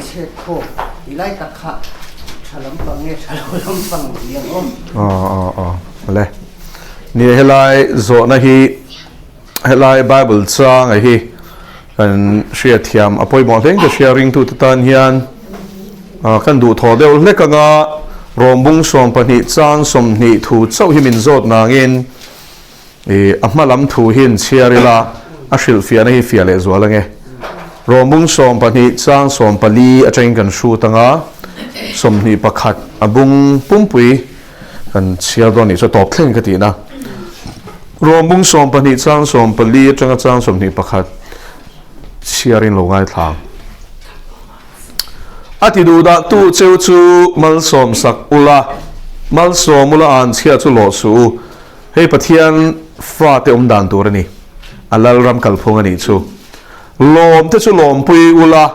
chhiat khawk ti lai tak kha tha lampang nge tha lo lampang ni ang aw. Aw aw aw le. Ni helai zawhna hi helai Bible changa hi kan hriatthiam a pawimawh hleng ka hria ringtute tan hian kan duhthawh deuh hlek anga Rawmbung 12 chang 20 thu chauh hi min zawt nangin I a hma lam thu hi in chhiar ila, a hrilhfiahna hi fiah leh zual ange. Rawmbung 12 chang 14 atangin kan hrut anga, 21 a bung pumpui kan chhiar dawn nih chu a tawp thleng ka tihna. Rawmbung 12 chang 14 atanga chang 21 chhiarin lo ngaithla ang. A ti duh dah tu cheu chu malsawm sak ula, malsawm ula anchhia chu lawh suh u. Hei Pathian fate awm dan tur a ni. A lalram kalphung a nih chu. Lawm te chu lawmpui ula,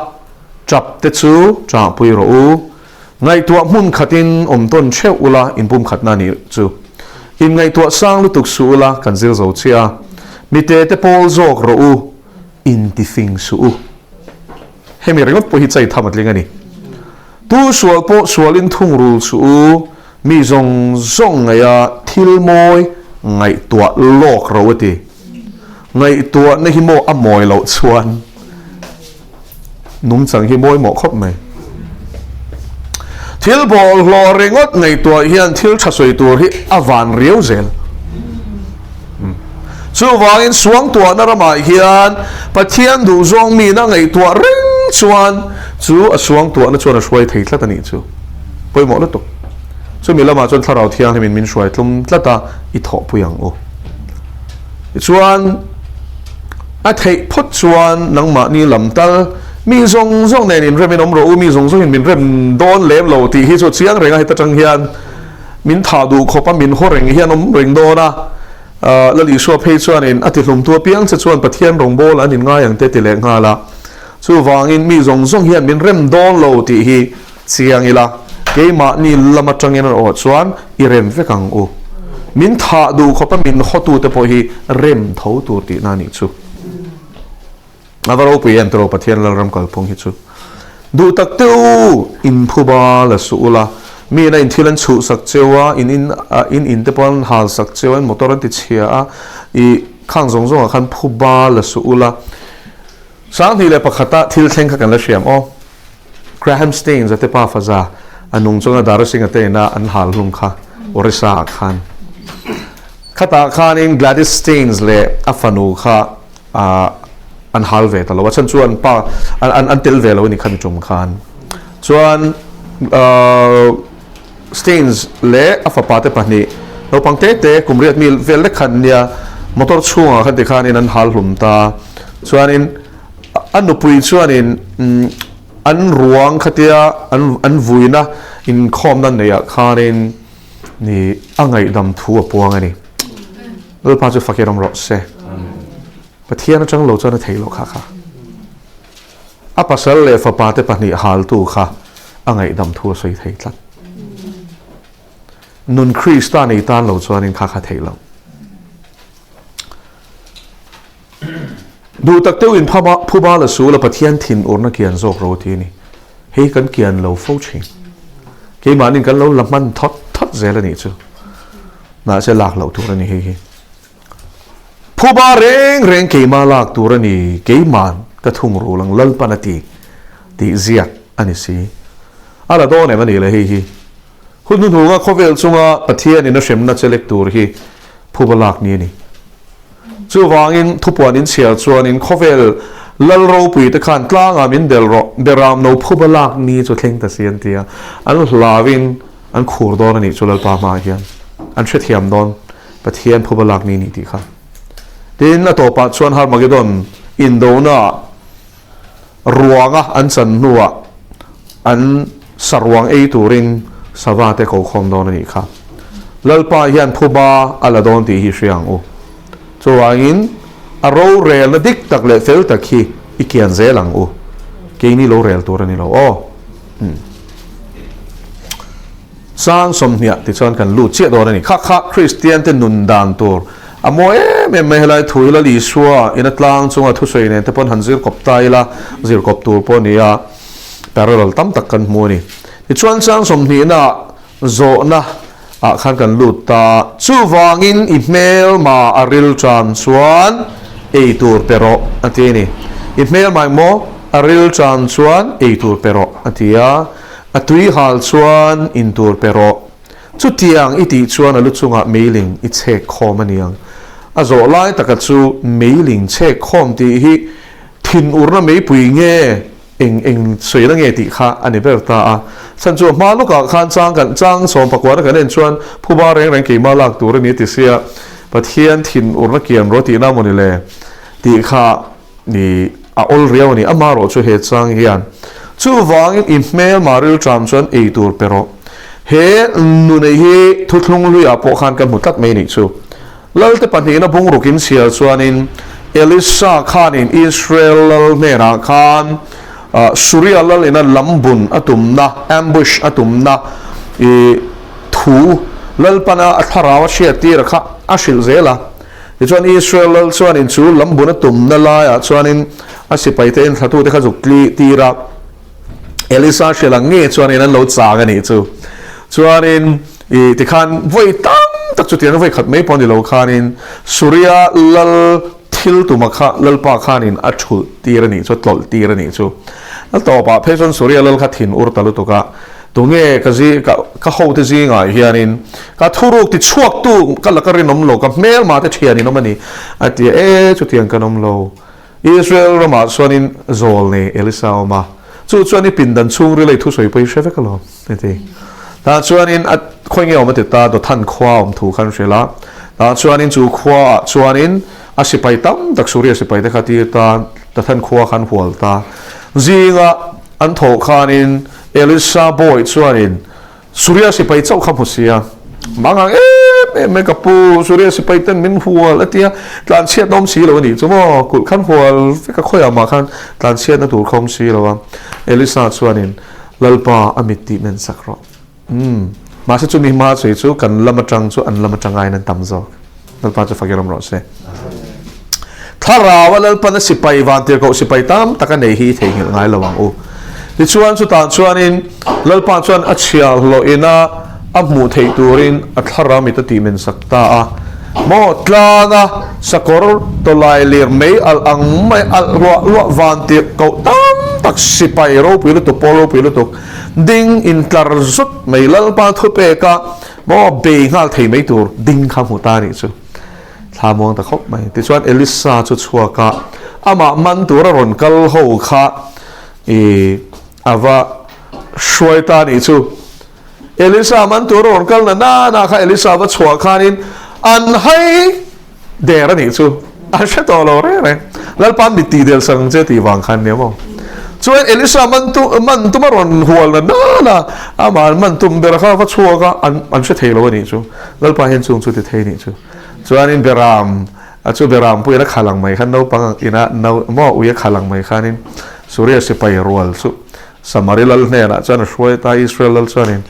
tap te chu ṭahpui rawh u. Ngaihtuah hmun khatin awm tawn theuh ula, inpum khatna a nih chu. Inngaihtuah sang lutuk suh ula, kan zir zo chiah a. Mite te pawl zawk rawh u, intifing suh u. Hemi ringawt pawh hi chai tham a tling a ni. Tu sual pawh sualin thungrul suh u, Mi zawng zawng ngaih a thil mawi ngaihtuah lawk ro a ti. Ngaihtuahna hi maw a mawi loh chuan nungchang hi mawi mawh khawp mai. Thil bawlhhlawh ringawt ngaihtuah hian thil tha sawi tur hi a van riau zel. Chuvangin suangtuahna ramah hian Pathian duhzawng mina ngaihtuah reng chuan chu a suangtuahna chuan a hruai thei tlat a nih chu. Pawimawh lutuk. Chumi lamah chuan Thlarau Thianghlimin min hruai tlum tlat a, i thawhpui ang u. Tichuan, a theih phawt chuan nangmahni lam tal mi zawng zawng nen inremin awm rawh u, mi zawng zawngin min rem dawn lem lo tih hi chu chiang reng a, heta tang hian min thah duh khawp a, min haw reng hian awm reng dawn a. Lal Isua phei chuanin a tihlumtu apiang che chuan Pathian rawngbâwl an inngai ang te ti leh nghal a. Chuvangin mi zawng zawng hian min rem dawn lo tih hi Chiang ila, keimahni lam atangin erawh chuan i rem vek ang u. Min thah duh khawpa min hawtute pawh hi rem tho tur tihna a nih chu. A va ropui em tiraw Pathian Lalram kalphung hi chu. Duh tak teh u, in phuba la suh ula, mi ina in thil an chhuh sak cheu a, in in in in te pawh an hal sak cheu a, in motor an ti chhia a, i khang zawng zawngah khan phuba la suh ula. 2001-a thil thleng kha kan la hriam aw. Graham Staines a te pa faza a nung chunga Dara Singh a te ina an hal hlum kha Orissa ah khan. Khatah khanin Gladys Staines leh a fanu kha an hal ve ta lo a chhan chu an pa an tel ve lo a ni khami tum khan. Chuan Staines leh a fapa te pahnih naupang te te kum riat mi vel lek khan nia motor chhungah khan tikhanin an hal hlum ta. Chuanin A nupui chuanin an ruang khatia an vuina inkhawmna neihah khanin ni a ngaihdam thu a puang a ni. Lalpa chu fakir awm rawh se. Pathian atang lo chuan a theih loh kha kha. A pasal leh fapa te pahnih haltu kha a ngaihdam thu a sawi thei tlat. Nun Krista nei tan lo chuanin kha kha theih loh. Duh tak deuhin phuba la sul a Pathian thin urna kian zawk ro ti a ni. Hei kan kian lo fo thin. Keimahnin kan lo la hman thawt thawt zel a nih chu. Mahse lak loh tur a ni hei hi. Phuba reng reng keimah lak tur a ni, keiman ka thung rul ang Lalpan a ti tih ziak a ni si. A la dawn em a nih le hei hi. Hun hnuhnunga khawvel chunga Pathianin a hremna chelek tur hi phuba lak ni a ni. Chuvangin thupuan in chhiar chuanin khawvel lal ropui te khan tlangah min bel rawh, beram no phuba lak ni chu thleng ta si an ti a, an hlauin an khur dawn a nih chu Lalpa hmaah hian an hrethiam dawn Pathian phuba lak ni a nih tih kha. Tin, a tawpah chuan Harmagedon indonaah ruanga an chan hnuah an saruang ei turin sava te ko khawm dawn a nih kha. Lalpa hian phuba a la dawn tih hi hria ang u. Chuvangin a rorelna dik tak leh fel tak hi i kian zel ang u. Keini lo rel tur a ni lo aw. Umm. Sang sawmhniah tichuan kan lut chiah dawn a ni. Kha kha Kristian te nun dan tur a mawi em em mai helai thu ila Isua ina tlang chunga thusawi nen te pawn han zir kawp ta ila zir kawp tur pawh a ni a. Parallel tam tak kan hmu a ni. Tichuan chang sawmhnihna zawhna ah khan kan lut ta. Chuvangin i hmelma a ril tan chuan ei tur pe rawh a ti a ni. I hmelma engmaw a ril tan chuan ei tur pe rawh a ti a, a tui hal chuan in tur pe rawh. Chutiang i tih chuan a lu chungah meiling i chhek khawm a niang. A zawh lai taka chu meiling chhek khawm tih hi thinurna meipui nge eng eng sawina nge tih kha a ni ber ta a. Chhan chu a hma lawkah khan chang kan chang sawm pakuana kan en chuan phuba reng reng keimah lak tur a ni a ti sia, Pathian thinurna kian rawh tihna maw ni le tih kha Ni, a awl riau a ni. Amaherawh chu he chang hian chuvangin i hmelma rilṭam chuan ei tur pe rawh. He nunei hi thuthlung hluiah pawh khan ka hmu tlat mai nih chu. Lalte pahnihna bungrukin chhiar chuanin Elisa khanin Israel lal hnenah khan Suria lal ina lambun a tumna, ambush a tumna, i thu Lalpana a thlarau a hriattir a kha a hrilh zel a. Tichuan Israel lal chuanin chu lambun a tumna laiah chuanin a sipaite enthlatute kha zuk tli tir a, Elisa hrilh ang nge chuanin an lo chang a nih chu. Chuanin i tikhan vawi tam tak chutiang vawi khat mai pawh ni lo khanin Suria lal thil tuma kha lalpa khanin a thulh tir a nih chu, a tlawlh tir a nih chu. A tawpah phei chuan Suria lal kha thin ur ta lutuk a, Tunge ka zi ka ka hote zingah hianin ka thuruk ti chhuaktu ka laka rinawm lo, ka hmelma te thian in awm a ni, a ti a, E, chutiang kan awm lo. Israel ramah chuanin zawl nei Elisa a awm a, chu chuan i pindan chhungril a i thusawi pawh i hre vek alawm, a ti. Tah chuanin a khawi nge awm a ti ta, Dothan khua a awm thu khan hrilh a, tah chuanin chu khuaah chuanin a sipai tam tak Suria sipai te kha tir ta, Dothan khua khan hual ta. Zingah an thawh khanin Elisa bawi chuanin Suria sipai chauh kha hmu sia, Mang ang em em mai ka pu, Suria sipai ten min hual a tia, tlanchhiatna awm si lo a nih chu maw, kulh khan hual vek a khawiah mah khan tlanchhiatna tur kha awm si lo a. Elisa chuanin, Lalpa a mit tih men sak rawh. Umm, mahse chumi hma sawi chu kan lam atang chu an lam atang aiin an tam zawk. Lalpa chu fakin awm rawh se. Thlarau a Lalpan a sipai vantirhkoh sipai tam tak a nei hi i theihnghilh ngai lo ang u. Tichuan chutah chuanin Lalpa chuan a chhiahhlawh ina a hmuh theih turin a thlarau mit a tih men sak ta a. Maw tlanga sakawr tawlai lir mei alh ang mai alh hluah hluah vantirhkoh tam tak sipai ropui lutuk pawl ropui lutuk ding intlar zut mai Lalpa thupeka Maw bei nghal thei mai tur ding kha hmu ta nih chu thla muang ta khawp mai. Tichuan Elisa chu chhuak a, amah man tura rawn kal ho kha i a va hruai ta nih chu. Elisa man tura rawn kal na nana kha Elisa va chhuah khanin an hai Der a nih chu an hre tawh lo reng reng. Lalpa'n mit tih del sak ang che tih vang khan nia maw. Chuan Elisa man tu man tum a rawn hual na nana amah man tum ber kha va chhuak a an an hre thei lo a nih chu. Lalpa hian chung chu ti thei nih chu. Chuanin Beram a chu Beram pawhin a khal ang mai khan naupang ina no maw ui a khal ang mai khanin Suria sipai rual chu Samari lal hnenah chuan a hruai ta, Israel lal chuanin,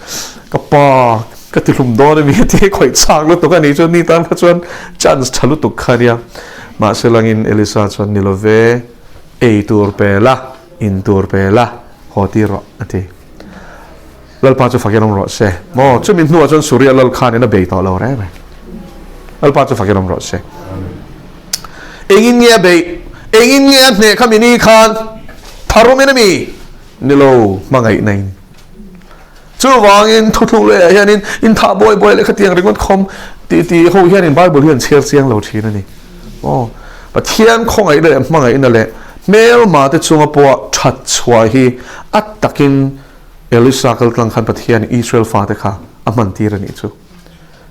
Ka pa, ka ti hlum dawn a mi a ti khawih chak lutuk a nih chuan ni tan kha chuan chance tha lutuk kha a nia. Mahse langin Elisa chuan, Ni lo ve, ei tur pe la, in tur pe la, haw tir rawh, a ti. Lalpa chu fakin awm rawh se. Maw, chumi hnuah chuan Suria lal khanin a bei tawh lo reng reng. Lalpa chu fakin awm rawh se. Engin nge a beih? Engin nge a hneh kha mi ni khan? Tharumin a mi? Ni lo, hmangaihna in. Chuvangin thuthlung lehah hianin inthah buai buai leh khatiang ringawt khawm tih tih ho hianin Bible hi an chhiar chiang lo thin a ni. Aw, Pathian khawngaihna leh hmangaihna leh hmelma te chunga pawha that chhuah hi a takin Elisa kaltlang khan Pathian Israel fate kha a hman tir a nih chu.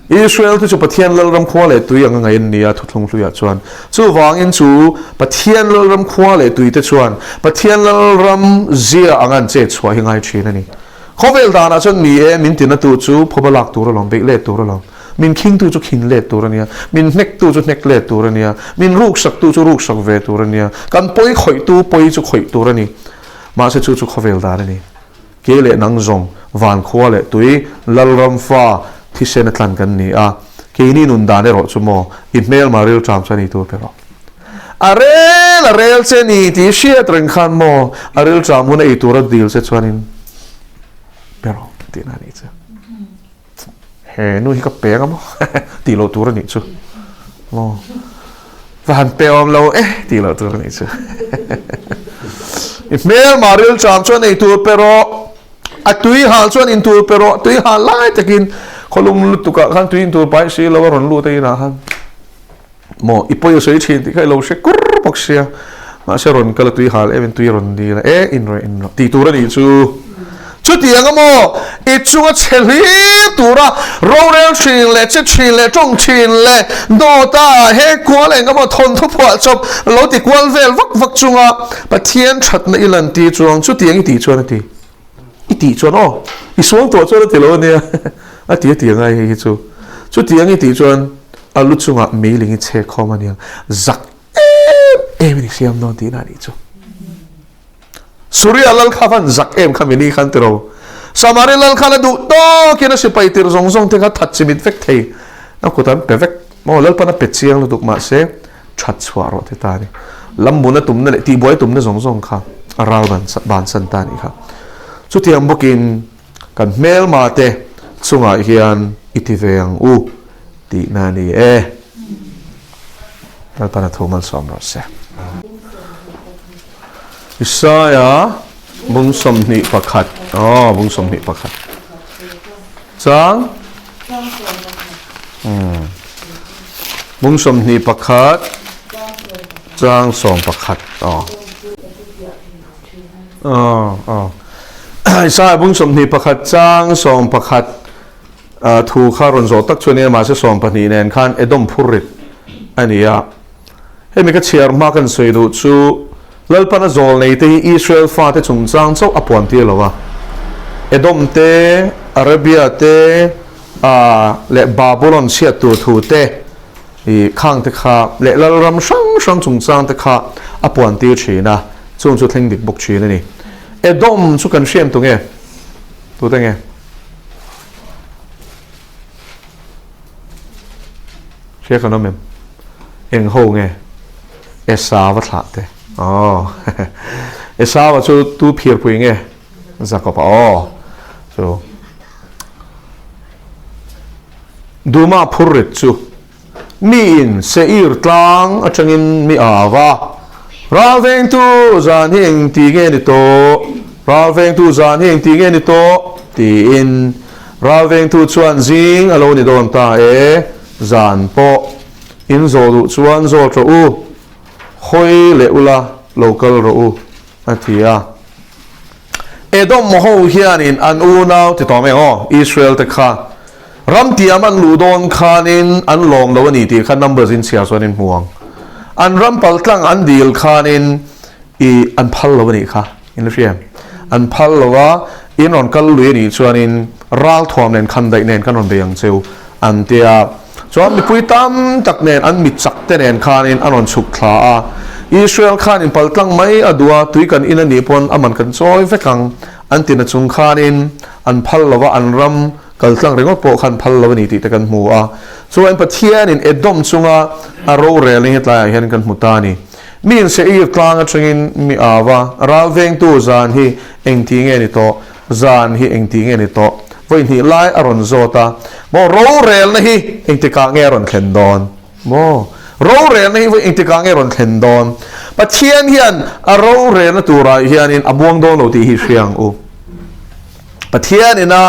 Israel te chu Pathian Lalram khua leh tui anga ngaih an ni a, thuthlung hluiah chuan. Chuvangin chu Pathian Lalram khua leh tui te chuan Pathian Lalram zia anga an chet chhuah hi ngai thin a ni. Khawvel danah chuan ni e, min tinatu chu phuba lak tur alawm, beih let tur alawm. Min khingtu chu khin let tur a nia, min hnektu chu hnek let tur a nia, min ruksaktu chu ruksak ve tur a nia, kan pawi khawihtu pawi chu khawih tur a ni. Mahse chu chu khawvel dan a ni. Kei leh nang zawng van khua leh tui Lalram fa thisen a tlan kan ni a, keini nun dan erawh chu maw i hmelma rilṭam chuan ei tur pe rawh. A rel a rel che ni tih hriat reng khan maw a rilṭam hun a ei tur a dil che chuanin pe rawh tihna a nih chu. He nu hi ka pe anga maw tih loh tur a nih chu maw va han pe awm lo e tih loh tur a nih chu. I hmelma rilṭam chuan ei tur pe rawh, a tui hal chuan in tur pe rawh, tui hal lai takin khawlum lutukah khan tui in tur pai si lo a rawn lut a inah khan. Maw i pawi a sawi thin tih kha i lo hre kur bawk sia, mahse rawn kal a tui hal em in tui rawn dil a, e in rawh in rawh tih tur a nih chu. Chutiang a maw i chunga chhe hlir tura rorel thin leh che thin leh tawng thin leh dawt a he kual eng emaw thawnthu phuah chawp lo ti kual vel vak vak chunga Pathian thatna i lan tir chuang chutiang i tih chuan a ti. I tih chuan aw i sual tawh chuan a ti lo ania a ti a ti angai hei hi chu. Chutiang i tih chuan a lu chungah meiling i chhek khawm aniang zak em em in i siam dawn tihna a nih chu. Suria lal kha van zak em kha mini khan tiro. Samari lal khan a duh tawkin a sipai tir zawng zawng te kha that chimit vek thei a kut an pe vek maw Lalpan a pe chiang lutuk mahse that chhuah rawh ti ta a ni. Lambun a tumna leh tihbuai tumna zawng zawng kha a ral bansan ta a nih kha. Chutiang bawkin kan hmelma te chungah hian i ti ve ang u tihna a ni e. Lalpan a thu malsawm rawh se. Isaiah bung 21 aw bung 21 chang Bung 21 chang 11 aw. Aw aw. Isaiah bung 21 chang 11 thu kha rawn zawh tak chu a nia mahse 12 nen khan Edom phurrit a ni a. Hemi ka chhiar hma kan sawi duh chu Lalpana zawl nei te hi Israel fate chungchang chauh a puan tir lo a. Edom te, Arabia te, a leh Babulon chhiat tur thu te i khang te kha leh Lalram hrang hrang chungchang te kha a puan tir thin a, chung chu thleng dik bawk thin a ni. Edom chu kan hriam tu nge? Tute nge? Hria kan awm em? Eng ho nge? Esau a thlah te. Aw. Esau a chu tu phirpui nge? Jakob a aw. Chu. Duma phurrit chu mi in Seir tlang atangin mi au a, Ralvengtu zan hi eng ti nge ni tawh? Ralvengtu zan hi eng ti nge ni tawh? tiin Ralvengtu chuan zing a lo ni dawn ta e, zan pawh in zawh duh chuan zawt rawh u, hawi leh ula lo kal rawh u, a ti a. Edom ho hianin an unau ti tawh mai aw, Israel te kha ram tiam an luh dawn khanin an lawm lo a ni tih kha Numbers in chhiar chuan in hmu ang. An ram paltlang an dil khanin I an phal lo a nih kha, in la hria em? An phal lo a, in rawn kal lui a nih chuanin ralthuam nen khandaih nen kan rawn bei ang cheu an ti a. Chuan mipui tam tak nen an mit chak te nen khanin an rawn chhuk thla a. Israel khan in pal tlang mai a duh a, tui kan in a nih pawn a man kan chawi vek ang an ti na chung khanin an phal lo a, an ram kal tlang ringawt pawh khan phal lo a ni tih te kan hmu a. Chuan Pathianin Edom chunga a rorel hi tlaiah hian kan hmu ta a ni. Mi in Seir tlang atangin mi au a, ral vengtu zan hi engti nge ni tawh, zan hi engti nge ni tawh? Vawi hnih lai a rawn zawt a, maw rorelna hi engtikah nge a rawn thlen dawn? Maw rorelna hi vawi engtikah nge a rawn thlen dawn? Pathian hian a rorelna turah hianin a muang dawn lo tih hi hria ang u. Pathian ina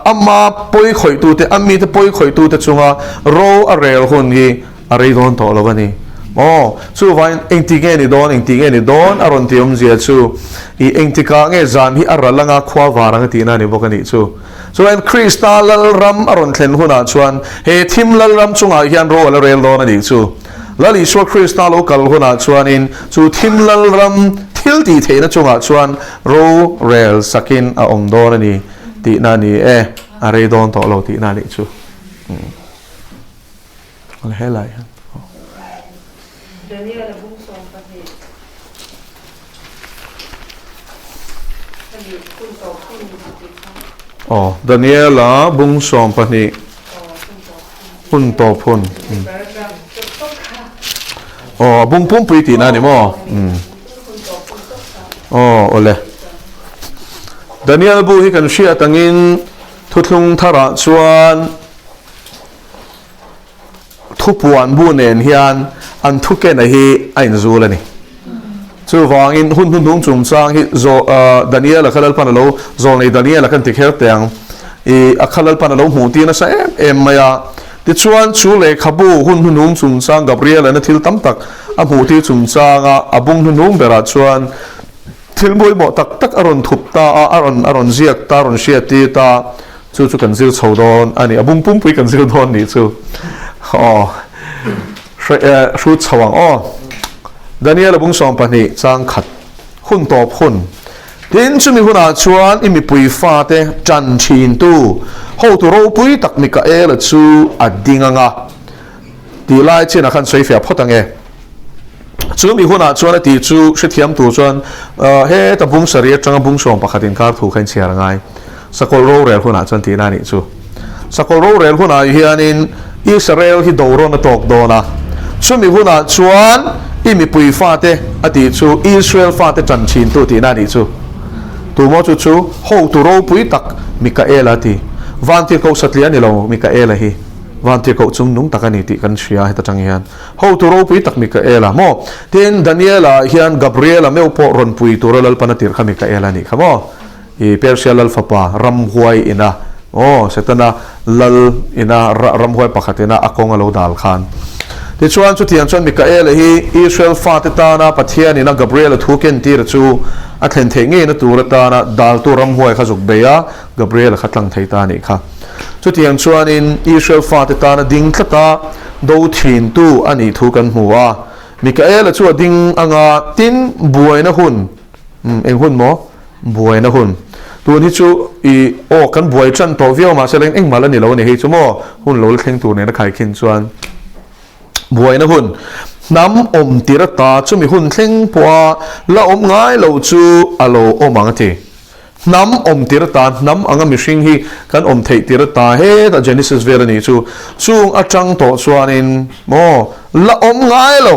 ama pawi khawihtute, a mite pawi khawihtute chunga ro a rel hun hi a rei dawn tawh lo a ni. Aw, chuvangin engti nge ni dawn, engti nge ni dawn a rawn ti awmzia chu i engtikah nge zan hi a ral anga khua var anga tihna a ni bawk a nih chu. Chuan Krista Lalram a rawn thlen hunah chuan he thim Lalram chungah hian ro a la rel dawn a nih chu. Lal Isua Krista lo kal hunah chuanin chu thim Lalram thil tih theihna chungah chuan ro rel sakin a awm dawn a ni tihna a ni e, a rei dawn tawh lo tihna a nih chu. Helai hian. Daniel-a bung 12 hemi hun tawp hun tih kha. Aw, Daniel-a bung 12 hun tawp hun. Aw, a bung pumpui tihna a ni maw? Umm. Aw, awle. Daniel bu hi kan hriat angin thuthlung tharah chuan thupuan bu nen hian an thukena hi a inzul a ni. Chuvangin hun hnuhnung chungchang hi Daniel-a kha Lalpan a lo zawlnei Daniel-a kan ti kher teh ang. I a kha Lalpan a lo hmuh tir nasa em em mai a. Tichuan chu lehkhabu hun hnuhnung chungchang Gabriel-an a thil tam tak a hmuh tir chungchanga a bung hnuhnung berah chuan thil pawimawh tak tak a rawn thup ta a, a rawn a rawn ziak ta, a rawn hriat tir ta. Chu chu kan zir chho dawn a ni. A bung pumpui kan zir dawn nih chu. Aw. Hrut chho ang aw. Daniel a bung 12 chang khat hun tawp hun. Tin, chumi hunah chuan i mipui fate tan thintu hotu ropui tak Mikaela chu a ding ang a tih lai chin a khan sawi fiah phawt ang e. Chumi hunah chuan a tih chu hrethiam tur chuan heta bung sarih atanga bung 11 inkar thu kha inchhiar a ngai. Sakawlh rorel hunah chuan tihna a nih chu. Sakawlh rorel hunah hianin Israel hi do rawn a tawk dawn a, chumi hunah chuan i mipui fate a tih chu Israel fate tan thintu tihna a nih chu. Tumaw chu chu hotu ropui tak Mikaela a ti. Vantirhkoh satliah a ni lo Mikaela hi. Vantirhkoh chung nung tak a ni tih kan hria heta tang hian. Hotu ropui tak Mikaela maw? Tin, Daniela hian Gabriela meuh pawh rawn pui tura Lalpan a tirh kha Mikaela a nih kha maw? I Persia lal fapa ramhuai ina, aw, Setana lal ina ramhuai pakhat ina a kawng a lo dal khan. Tichuan, chutiang chuan Mikaela hi Israel fate tana Pathian ina Gabriela thu kentir chu a thlen theih ngeina tur atana daltu ramhuai kha zuk bei a, Gabriela kha tlang thei ta a nih kha. Chutiang chuanin Israel fate tana ding tlata do thintu a nih thu kan hmu a. Mikaela chu a ding anga tin buaina hun, Eng hun maw? Buaina hun. Tun hi chu i aw kan buai tan tawh viau mahse leng engmah la ni lo a ni hei chu maw? Hun lo la thleng tur nena khaikhin chuan buaina hun hnam awm tir ata chumi hun thleng pawha la awm ngai lo chu a lo awm ang a ti. Hnam awm tir ata hnam anga mihring hi kan awm theih tir ata hetah Genesis vel a nih chu chung atang tawh chuanin maw la awm ngai lo.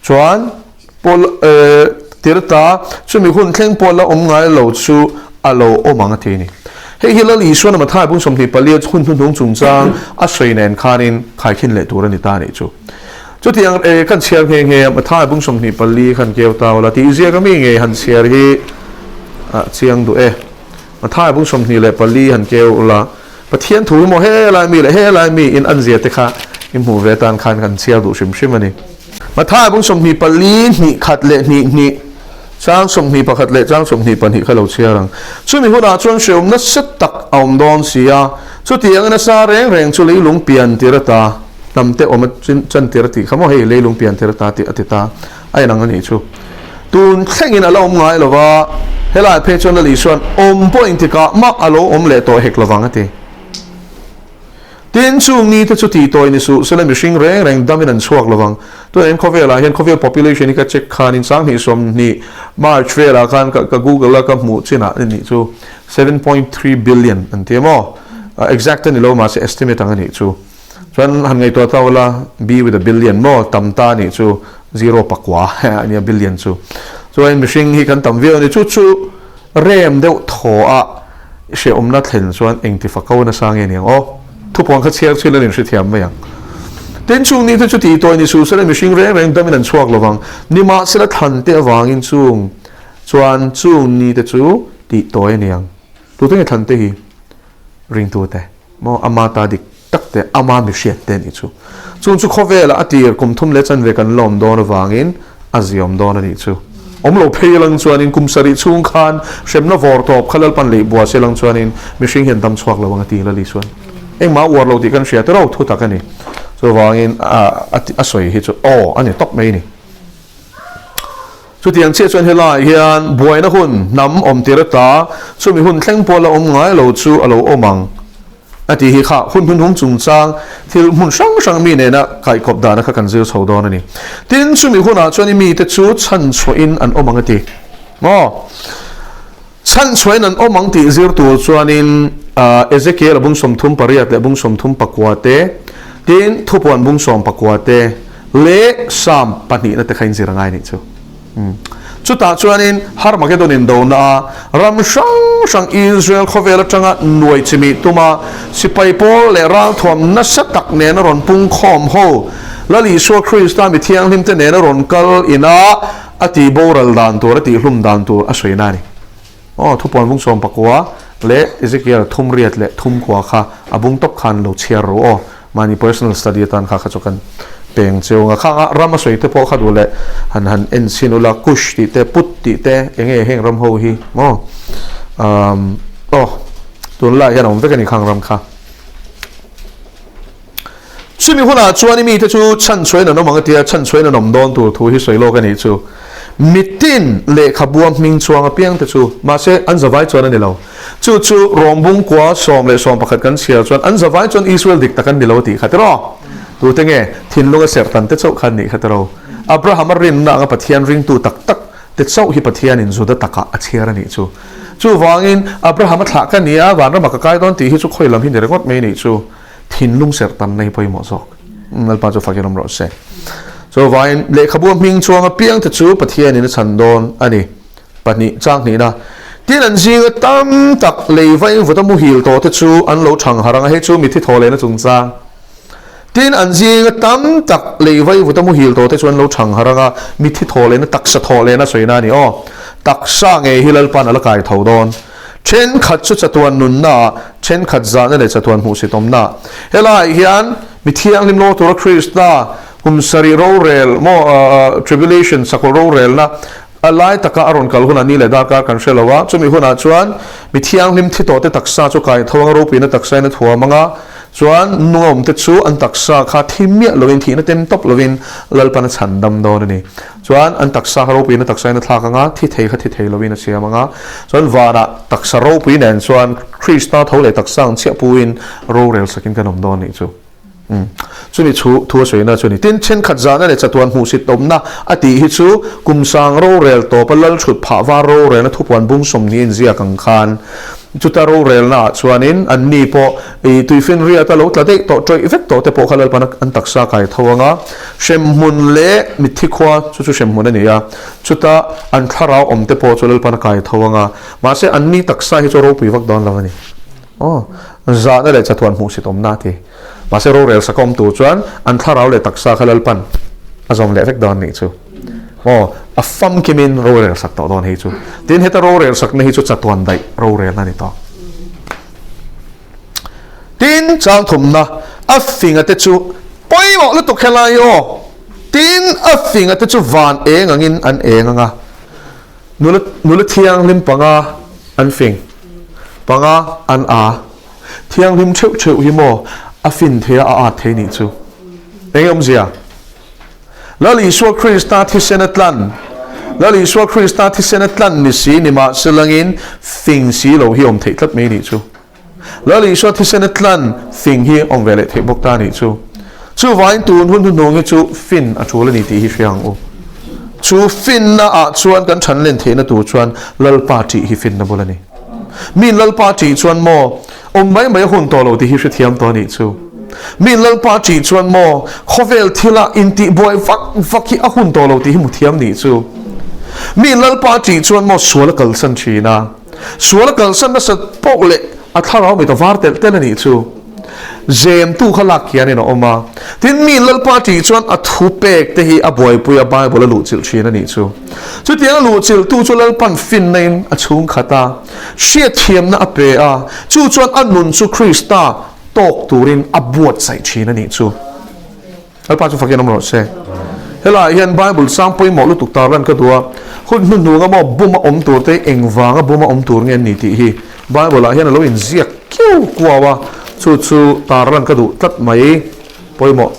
Chuan Paul tirta chumi hun thleng pawh la awm ngai lo chu a lo awm ang a ti a ni. Hei hi Lal Isuana Mathai bung 24 hun hnuhnung chungchang a sawi nen khanin khaikhin leh tur a ni ta a nih chu. Chutiang kan chhiar nghe nghe a, Mathai bung 24 khan keu ta ula tih ziak a mi ngei han chhiar hi a chiang duh e. Mathai bung 24 han keu ula. Pathian thu hi maw helai mi leh helai mi in an zia te kha i hmuh ve atan khan kan chhiar duh hrim hrim a ni. Mathai bung 24 hnih khat leh hnih hnih, chang 21 leh chang 22 kha lo chhiar ang. Chumi hunah chuan hreawm nasa tak a awm dawn si a, chutiang a nasa reng reng chu leilung pian tir ata hnam te awm a chan tir a tih kha maw hei leilung pian tir ata tih a ti ta a inang a nih chu. Tun thlengin a la awm ngai lo va, helai phei chuan Lali chuan awm pawh engtikah mah a lo awm leh tawh hek lovang a ti. Tin, chung nite chu tih tawi ni suh sela mihring reng reng damin an chhuak lovang. Tunah hian khawvelah hian khawvel population hi ka check khanin 2020 March velah khan ka google a ka hmuh chinah a nih chu 7.3 billion an ti a maw? Exact a ni lo mahse estimate ang a nih chu. Chuan han ngaihtuah ta ula, B with a billion maw tam ta nih chu zero pakua a nia billion chu. Chuan mihring hi kan tam viau a ni. Chu chu rem deuh thaw a hrehawmna thlen chuan engti fako nasa nge niang aw. Thupuan kha chhiar chhin an inhrethiam mai ang. Tin chung ni te chu tih tawi ni suh sela mihring reng reng damin an chhuak lovang. Nimahsela thlan te avangin chung chuan chung ni te chu tih tawi a niang. Tute nge thlan te hi? Ringtute. Maw ama ta dik tak te, ama mi hriat te nih chu. Chung chu khawvelah a tir kum thum leh chanve kan la awm dawn avangin a ziawm dawn a nih chu. Awm lo phei lang chuanin kum sarih chhung khan hremna vawr tawp kha Lalpan leh bua se lang chuanin mihring hian dam chhuak lo ang a ti Lali chuan. Engmah uar lo tih kan hria te ro thu tak a ni. Chuvangin a sawi hi chu aw a ni tawp mai a ni. Chutiang chiah chuan helaiah hian buaina hun hnam awm tir ata chumi hun thleng pawh la awm ngai lo chu a lo awm ang a tih hi kha hun hnuhnung chungchang thil hmun hrang hrang mi nena kaihkawp dana kha kan zir chho dawn a ni. Tin, chumi hunah chuan i mite chu chhanchhuahin an awm ang a ti maw? Chhanchhuahin an awm ang tih zir tur chuanin Ezekiel-a bung 38 leh bung 39 te, tin, Thupuan bung 19 te. Leh Psalm pahnihna te kha in zir a ngai nih chu. Chutah chuanin Harmagedon indona a ram hrang hrang Israel khawvel atanga nuai chimih tuma sipai pawl leh ralthuam nasa tak nena rawn pung khawm ho Lal Isua Krista mi thianghlim te nena rawn kal ina a tih boral dan tur a tihhlum dan tur a sawi na a ni. Aw, thupuan bung 19 leh Ezekiel thum riat leh thum khua kha a bung tawp khan lo chhiar ru aw. Mahni personal study atan kha kha chu kan peng cheu ang a. Khang a ram a sawi te pawh kha duh leh han han en chhin ula, Kush tih te, Put tih te, eng nge heng ram ho hi maw? Umm aw, tunlaiah hian a awm vek a ni khang ram kha. Chumi hunah chuan i mite chu chhanchhuain an awm ang a tia, chhanchhuain an awm dawn tur thu hi sawi lawk a nih chu. Mitin lehkhabua hming chhuang apiang te chu, mahse an zavai chuan a ni lo. Chu chu Rawmbung kua 11 kan chhiar chuan an zavai chuan Israel dik tak an ni lo a tih kha tiraw? Tute nge thinlunga serhtan te chauh kha an nih kha tiraw? Abraham-a rinna anga Pathian ringtu tak tak te chauh hi Pathianin Juda takah a chhiar a nih chu. Chuvangin Abraham-a thlah ka ni a, vanrama ka kai dawn tih hi chu khawi lam hi ni ringawt mai a nih chu. Thinlung serh tamna hi pawimawh zawk. Lalpa chu fakin awm rawh se. Chuvangin lehkhabu a hming chuang apiang te chu Pathianin a chhan dawn a ni. Pahnih, chang hnihna. Tin an zinga tam tak lei vaing vut a muhil tawh te chu an lo thang harh ang a, hei chu mitthi thaw lehna chungchang. Tin an zinga tam tak lei vai vut a muhil tawh te chu an lo thang harh ang a, mitthi thaw lehna, taksa thaw lehna sawina a ni aw. Taksa ngei hi Lalpa'n a la kai tho dawn. Thenkhat chu chatuan nunna, thenkhat zahna leh chatuan hmuhsitawmna. Helaiah hian mi thianghlim lo tura Krista kum sarih rorel maw tribulation sakawlh rorelna a lai taka a rawn kal hunah ni leh darkar kan hre lo a, chumi hunah chuan mi thianghlim thi tawhte taksa chu kai tho anga ropuina taksain a thuam anga, Chuan nungawmte chu an taksa kha thi miah lovin, thihna tem tawp lovin Lalpan a chhan dam dawn a ni. Chuan an taksa kha ropuiin a taksain a thlak ang a, thi thei kha thi thei lovin a siam ang a. Chuan vanah taksa ropui nen chuan Krista tho leh taksa ang chiah puin rorel sakin kan awm dawn a nih chu. Umm. Chumi chu thu a sawina chu a ni. Tin, thenkhat zahna leh chatuan hmuhsit awmna a tih hi chu kum sang rorel tawpa lal thut phah var rorelna thupuan bung 20 inziak ang khan Chuta rorelna ah chuanin anni pawh i tuifinriat a lo tla daih tawh tawih vek tawh te pawh kha Lalpan an taksa kai tho ang a, hremhmun leh mitthi khua chu chu hremhmun a ni a, chuta an thlarau awm te pawh chu Lalpan a kai tho ang a, mahse anni taksa hi chu ropui vak dawn lo a ni. Aw, zahna leh chatuan hmuhsit awmna a ti. Mahse rorel sak awm tur chuan an thlarau leh taksa kha Lalpan a zawm leh vek dawn nih chu. Aw, a famkimin rorel sak tawh dawn hei chu. Tin, heta rorel sakna hi chu chatuan daih rorelna a ni tawh. Tin, chang thumna, a finga te chu pawimawh lutuk helai aw. Tin, a finga te chu van eng angin an eng ang a. Nula, nula thianghlim panga an fing, panga an a. Thianghlim theuh theuh hi maw a fin thei a, a at thei nih chu. Eng awmzia? Lal Isua Krista thisen a tlan, Lal Isua Krista thisen a tlan ni si nimahselangin fing si lo hi awm theih tlat mai nih chu. Lal Isua thisen a tlan fing hi awm ve leh theih bawk ta nih chu. Chuvangin tun hun hnuhnung hi chu fin a tul a ni tih hi hria ang u. Chu finna ah chuan kan than len theihna tur chuan Lalpa tih hi finna bul a ni. Min Lalpa tih chuan maw awm mai mai a hun tawh lo tih hi hrethiam tawh a nih chu. Min Lalpa tih chuan maw khawvel thila intihbuai vak vak hi a hun tawh lo tih hi hmu thiam nih chu. Min Lalpa tih chuan maw sual a kalsan thin a, sual a kalsan nasat poh leh a thlarau mit a var telh telh a nih chu. Zemtu kha lak hianin a awm a. Tin, mi Lalpa tih chuan a thu pek te hi a buaipui a, Bible a luhchilh thin a nih chu. Chutiang a luhchilhtu chu Lalpan finna-in a chhung khat a, hriatthiamna a pe a, chu chuan a nun chu Krista tawk turin a buatsaih thin a nih chu. Lalpa chu fakin awm rawh se. Helaiah hian Bible sang pawimawh lutuk tarlan ka duh a, hun hnuhnung a maw bum a awm tur te engvanga bum a awm tur nge an ni tih hi Bible ah hian a lo inziak kiau kuau a, chu chu tarlan ka duh tlat mai pawimawh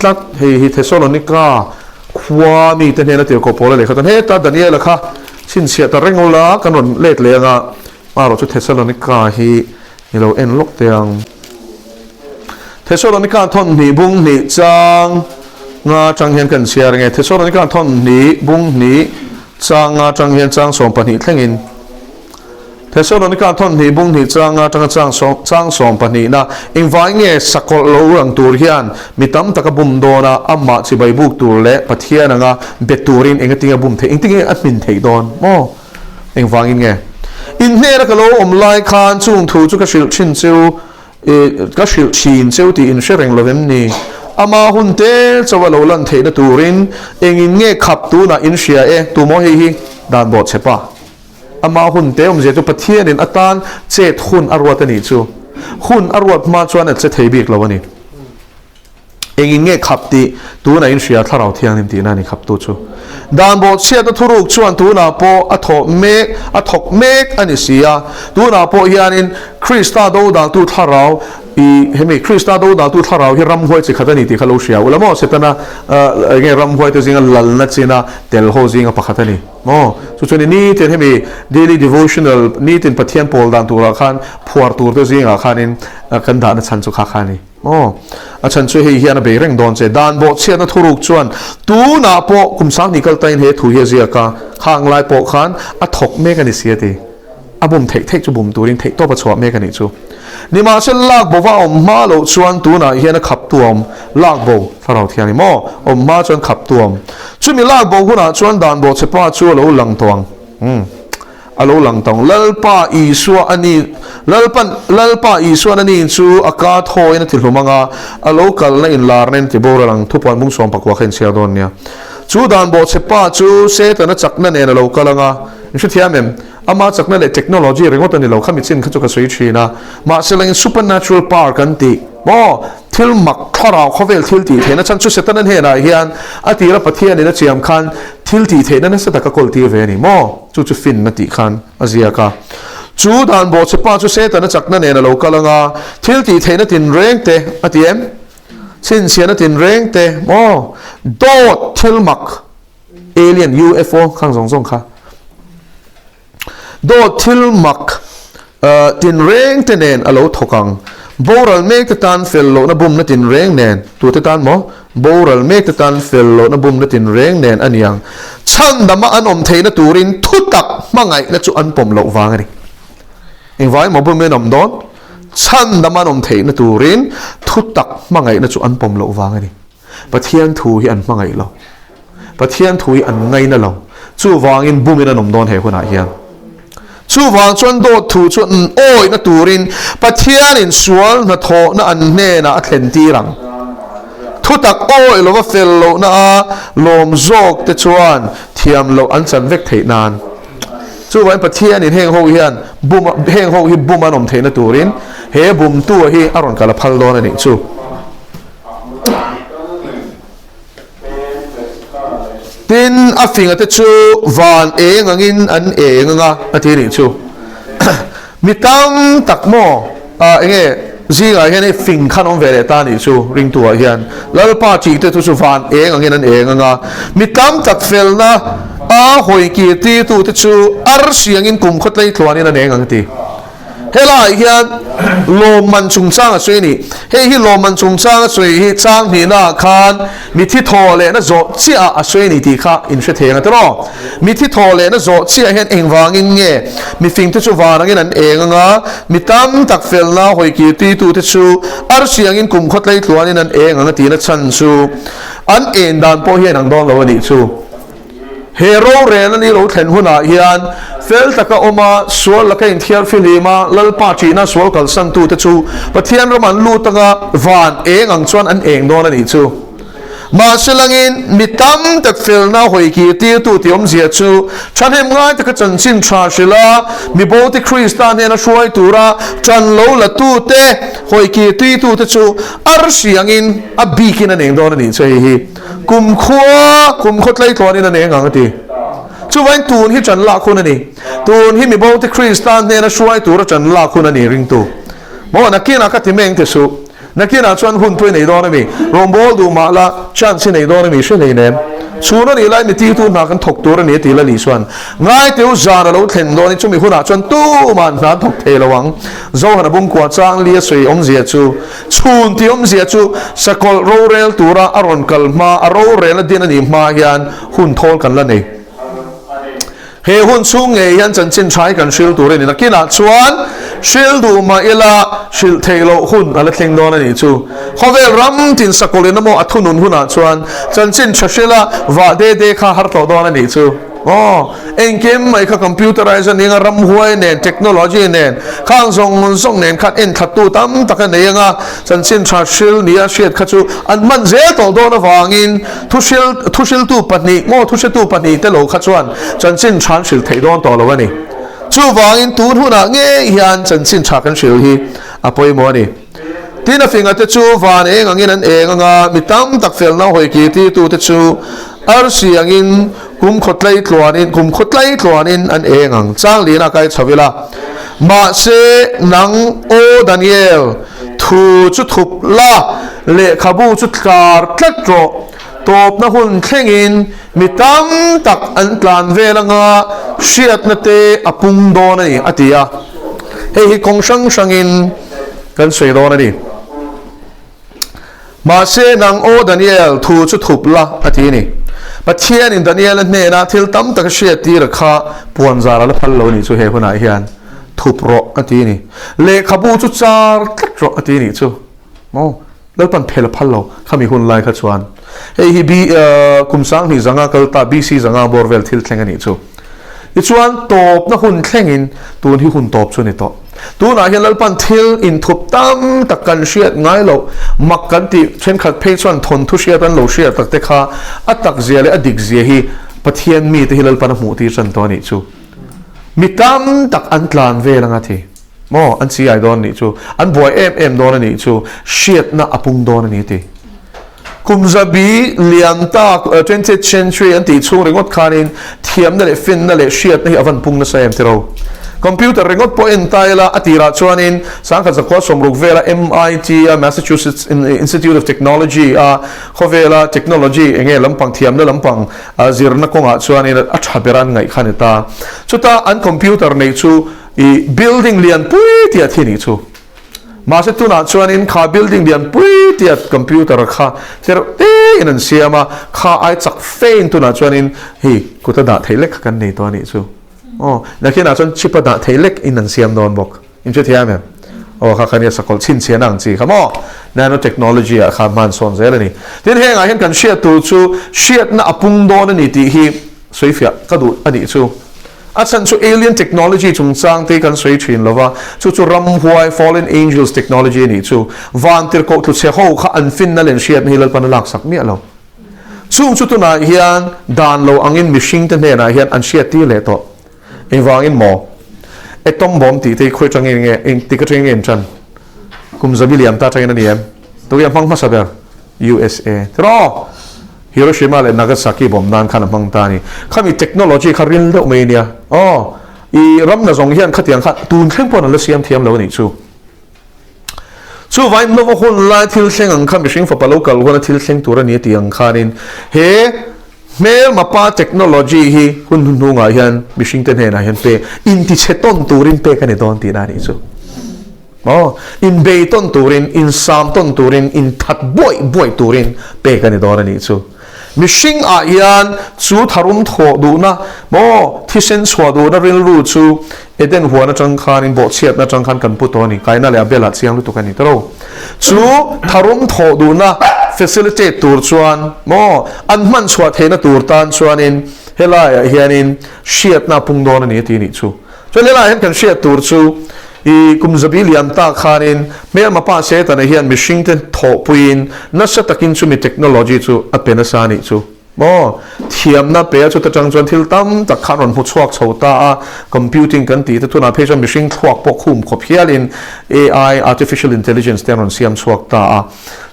tlat. Hei hi Thesalonika khua mite hnena tirhkoh Paula lehkha chuan heta Daniela kha chhinchhiah ta reng ula kan rawn let leh anga Erawh chu Thesalonika hi i lo en lawk teh ang. Thesalonika thawn hnih bung hnih chang nga atang hian kan chhiar nge? Thesalonika thawn hnih bung hnih chang nga atang hian chang 12 thlengin. Thesalonika thawn hnih bung hnih changa atanga chang sawm chang sawm pahnihna engvai nge sakawlh lo rang tur hian mi tam tak a bum dawn a, amah chibai buk tur leh Pathian anga be turin engatinge a bum theih, engtinge a hmin theih dawn maw? Engvangin nge? In hnena ka lo awm lai khan chung thu chu ka hrilh thin cheu Ka hrilh thin cheu tih in hre reng lo em ni? Ama hun te chauh a lo lan theihna turin engin nge khap tunah in hria e? Tumaw hei hi dan bawh che pa. Ama hun te awmzia chu Pathianin a tan chet hun a ruat a nih chu. Hun a ruat hma chuan a che thei bik lo a ni. Engin nge khap tih tunah in hria Thlarau Thianghlim tihna a ni khaptu chu. Dan bawhchhiatna thuruk chuan tunah pawh a thawh mek a thawk mek a ni si a. Tunah pawh hianin Krista dodaltu thlarau i hemi Krista dodaltu thlarau hi ramhuai chi khat a ni tih kha lo hria ula maw? Setana enge ramhuaite zinga lalna china tel ho zinga pakhat a ni maw? Chu chuan nitin hemi daily devotional nitin Pathian pawl dan turah khan phuar turte zingah khanin kan dahna chhan chu kha kha a ni. Aw, a chhan chu hei hian a bei reng dawn che. Dan bawhchhiatna thuruk chuan tunah pawh kum sanghnih kal tain he thu hi a ziak a, khang lai pawh khan a thawk mek a ni si a ti. A bum theih theih chu bum turin theih tawp a chhuah mek a nih chu. Nimahsela lak bova a awm hma loh chuan tunah hian a khap tu a awm. Lak bo, Thlarau Thianghlim maw? Awm hma chuan khap tu a awm. Chumi lak bo hunah chuan dan bawhchhe pa chu a lo lang tawh ang. Umm. A lo lang tawng. Lalpa Isua a ni, Lalpan, Lalpa Isuan a ni chu a ka thawiin a ti hlum ang a, a lo kalna inlarna in ti boral ang. Thupuan bung sawm pakua kha inchhiar dawn nia. Chu dan bawhchhe pa chu Setana chakna nen a lo kal ang a. In hrethiam em? Ama chakna leh technology ringawt a ni lo. Khami chin kha chu ka sawi thin a. Mahse langin supernatural power kan tih maw? Thil mak thlarau khawvel thil tih theihna chhan chu Setana hnenah hian a tira Pathianin a chiam khan thil tih theihna nasa taka kawl tir ve a ni maw? Chu chu finna tih khan a ziak a. Chu dan bawhchhe pa chu Setana chakna nen a lo kal ang a, thil tih theihna tinreng te a ti em? Chhinchhiahna tinreng te maw? Dawt thil mak, alien, UFO khang zawng zawng kha. Dawt thil mak tinreng te nen a lo thawk ang. Boral mek te tan fel lohna bumna tinreng nen, tute tan maw? Boral mek te tan fel lohna bumna tinreng nen a ni ang. Chhandama an awm theihna turin thutak hmangaihna chu an pawm loh vang a ni. Engvai maw bumin an awm dawn? Chhandama an awm theihna turin thutak hmangaihna chu an pawm loh vang a ni. Pathian thu hi an hmangaih lo. Pathian thu hi an ngaina lo. Chuvangin bumin an awm dawn he hunah hian. Chuvang chuan dawt thu chu an awihna turin Pathianin sual hnathawhna an hnenah a thlen tir ang. Thutak awih lova fel lohna a lawm zawk te chuan thiam loh an chan vek theih nan. Chuvangin Pathianin heng ho hian bum heng ho hi bum an awm theihna turin he bumtu hi a rawn kal a phal dawn a nih chu. Tin, a finga te chu van eng angin an eng anga a ti nih chu. Mi tam tak maw, ah enge zingah hian hei fing khan awm ve leh ta nih chu ringtu ah hian. Lalpa tih te chu chu van eng angin an eng anga. Mi tam tak felna a hawi kir tirtu te chu arsi angin kum khawtlei tluanin an eng ang a ti. Helaiah hian lawmman chungchang a sawi a ni. Hei hi lawmman chungchang a sawi hi chang hnihnaah khan mithi thaw lehna zawh chiahah a sawi a ni tih kha in hre thei ang a tiraw? Mithi thaw lehna zawh chiah hian engvangin nge mifingte chu van angin an eng ang a, mi tam tak felna hawi kirtitute chu arsi angin kum khawtlei tluanin an eng ang a tihna chhan chu an en dan pawh hian ang dawn lo a nih chu. He rorel a ni lo thlen hunah hian fel taka awm a, sual laka inthiar fihlim a, Lalpa ṭihna sual kalsantute chu Pathian ram an lut anga van eng ang chuan an eng dawn a nih chu. Mahse langin mi tam tak felna hawi kir tirtu tih awmzia chu ṭhahnem ngai taka chanchin ṭha hrilh a, mi bote Krista hnena hruai tura ṭan lo latute hawi kir tirtute chu arsi angin a bikin an eng dawn a nih chu hei hi. Kumkhua, kumkhaw tleitluanin a nei ang a ti. Chuvain tun hi ṭan lak hun a ni. Tun hi mibote Krista hnena hruai tura ṭan lak hun a ni ringtu. Maw, nakinah ka ti meng te suh. Nakinah chuan hun pawh i nei dawn a mi? Rawngbâwl duh mah la, chance i nei dawn a mi? Hre hlei nem. Chhun a nih lai mi tirtu hna kan thawk tur a ni a ti la ni chuan. Ngaiteu zan a lo thlen dawn i chumi hunah chuan tuma'n hna an thawk thei lo ang. Zohana bungkua chang li a sawi awmzia chu Chhun tih awmzia chu sakawlh rorel tura a rawn kal hma, a rorel a din a nih hma hian hun thawl kan la nei. He hun chhung ngei hian chanchin tha hi kan hril tur a ni. Nakinah chuan hril duh mah ila hrilh theih loh hun a la thleng dawn a nih chu. Khawvel ram tin sakawlin emaw a thunun hunah chuan chanchin tha hrila vah de de kha har tawh dawn a nih chu. Aw, engkim mai kha computerized a ning a, ramhuai nen, technology nen, khang zawng zawng nen khan enthlatu tam tak a nei ang a, chanchin tha hril nia hriat kha chu an hman zel tawh dawn avangin Thuhril, thuhriltu pahnih maw thuhretu pahnih te lo kha chuan chanchin tha an hrilh theih dawn tawh lo a ni. Chuvangin tun hunah ngei hian chanchin tha kan hrilh hi a pawimawh a ni. Tin a finga te chu van eng angin an eng anga mi tam tak felna hawi kir tirtu te chu arsi angin kum khaw tlei tluanin kum khaw tlei tluanin an eng ang. Changlina kai chho ila. Mahse nang Aw Daniel, Thu chu thup la, lehkhabu chu tlar tlat rawh. Tawpna hun thlengin mi tam tak an tlan vel anga hriatna te a pung dawn a ni, a ti a. Hei hi kawng hrang hrangin kan sawi dawn a ni. Mahse, nang aw Daniel, thu chu thup la, a ti a ni. Pathianin Daniela hnenah thil tam tak a hriattir a kha puanzar a la phal lo a nih chu he hunah hian. Thup rawh, a ti a ni. Lehkhabu chu char tlat rawh, a ti a nih chu. Maw? Lalpan phel a phal lo khami hun lai kha chuan. Hei hi B, kum 2000 zanga kal ta, BC zanga bawr vel thil thleng a nih chu. Tichuan, tawpna hun thlengin tun hi hun tawp chu a ni tawh. Tunah hian Lalpan thil inthup tam tak kan hriat ngai loh, mak kan tih thenkhat phei chuan thawnthu hriat an lo hriat tak te kha a tak zia leh a dik zia hi Pathian mite hi Lalpan a hmuh tir tan tawh a nih chu. Mi tam tak an tlan vel anga thi maw an chi ai dawn a nih chu, an buai em em dawn a nih chu, hriatna a pung dawn a ni ti. Kum zabi lian tak twentieth century an tih chhung ringawt khanin thiamna leh finna leh hriatna hi a van pung nasa em tiro. Computer ringawt pawh en ta ila a tirah chuanin 1960 vela MIT a Massachusetts Institute of Technology a khawvela technology enge lampang thiamna lampang zirna kawngah chuanin a tha ber an ngaih kha a ni ta. Chuta an computer neih chu i building lian pui tih a thi nih chu. Mahse tunah chuanin kha building lian pui tia computer kha tlereuh te in an siam a, kha ai chak fe in tunah chuanin hei kut a dah theih lek kha kan nei tawh a nih chu. Aw, nakinah chuan chip a dah theih lek in an siam dawn bawk. In hre thiam em? Aw, kha kha nia sakawlh chhinchhiahna ang chi kha maw? Nanotechnology ah kha hman sawn zel a ni. Tin, hengah hian kan hriat tur chu hriatna a pung dawn a ni tih hi sawifiah ka duh a nih chu. A chhan chu alien technology chungchang te kan sawi thin lo va, chu chu ramhuai, fallen angels technology a nih chu. Vantirhkoh tluchhe ho kha an finna leh an hriatna hi Lalpan a laksak miah lo. Chung chu tunah hian dan lo angin mihring te hnenah hian an hriattir leh tawh. Engvangin maw? Atom bomb tih te hi khawi atangin nge, engtik atangin nge an tan? Kum zabi liam ta atangin a ni em? Tunge a hmang hmasa ber? USA. Tiraw? Hiroshima leh Nagasaki bomb nan khan a hmang ta a ni. Khami technology kha ril deuh mai a nia. Aw, i ram na zawng hian khatiang kha tun thleng pawh an la siam thiam lo a nih chu. Chuvangin Nova hun lai thil thleng ang kha mihring fapa lo kal huana thil thleng tur a ni a tih ang khanin he hmelma pa technology hi hun hnuhnungah hian mihringte hnenah hian pek intichhe tawn turin pek a ni dawn tihna a nih chu. Maw? Inbei tawn turin, insam tawn turin, inthat buaih buaih turin pek a ni dawn a nih chu. Mihring ah hian chu tharum thawh duhna, maw, thisen chhuah duhna rilru chu Eden huan atang khanin bawhchhiatna atang khan kan pu tawh a ni. Kaina leh Abel ah chiang lutuk a ni tawh. Chu tharum thawh duhna facilitate tur chuan, maw, an hman chhuah theihna tur tan chuanin helaiah hianin hriatna a pung dawn a ni a ti a nih chu. Chuan helaiah hian kan hriat tur chu I kum zabi lian tak khanin hmelma pa Setana hian mihringte thawhpuiin nasa takin chumi technology chu a pe nasa a nih chu maw? Thiamna pe a chuta tang chuan thil tam tak khan rawn hmu chhuak chho ta a, computing kan tih te tunah phei chuan mihring thluak pawh khum khawp hialin AI, artificial intelligence, te an rawn siam chhuak ta a.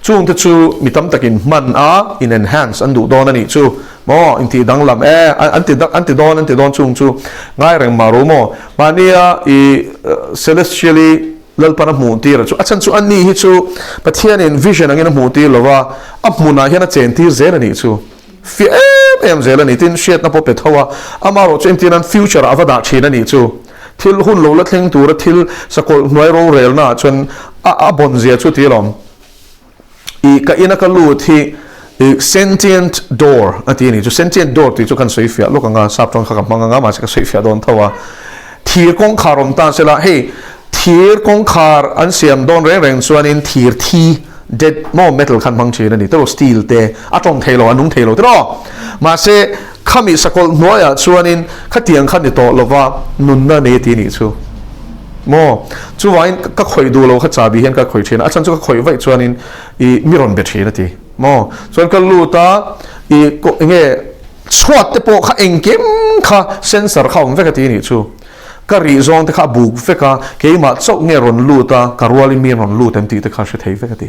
Chungte chu mi tam takin hman a, in enhance an duh dawn a nih chu. Maw in tih danglam e, an ti an ti dawn an ti dawn chung chu ngai reng mah ru maw? Mahnia i celestially Lalpan a hmuh tir a chu a chhan chu ani hi chu Pathianin vision angin a hmuh tir lo va, a hmunah hian a chen tir zel a nih chu. Fiah em em zel a ni tin hriatna pawh pe tho a, amaherawh chu entir nan future ah a va dah thin a nih chu. Thil hun lo la thleng tura thil sakawlh hnuai rorelna ah chuan a a bawn zia chu ti alawm. I ka ina ka lut hi. I sentient door a ti a ni chu. Sentient door tih chu kan sawi fiah lawk ang a, sap tawng kha ka hmang ang a, mahse ka sawi fiah dawn tho a. Thir kawngkhar awm ta sela, hei thir kawngkhar an siam dawn reng reng chuanin thir thi, dead, maw metal khan hmang thin a ni tiraw, steel te a tawng thei lo, a nung thei lo tiraw. Mahse khami sakawlh hnuaiah chuanin khatiang kha ni tawh lova nunna nei a ti a nih chu. Maw? Chuvangin ka khawih duh lo kha chabi hian ka khawih thin a, a chhan chu ka khawih vaih chuanin i mi rawn be thin a ti maw? Chuan ka lut a, i enge chhuat te pawh kha engkim kha sensor kha a awm vek a ti nih chu. Ka rih zawng te kha a buk vek a, keimah chauh nge rawn lut a, ka rualin mi rawn lut em tih te kha hre thei vek a ti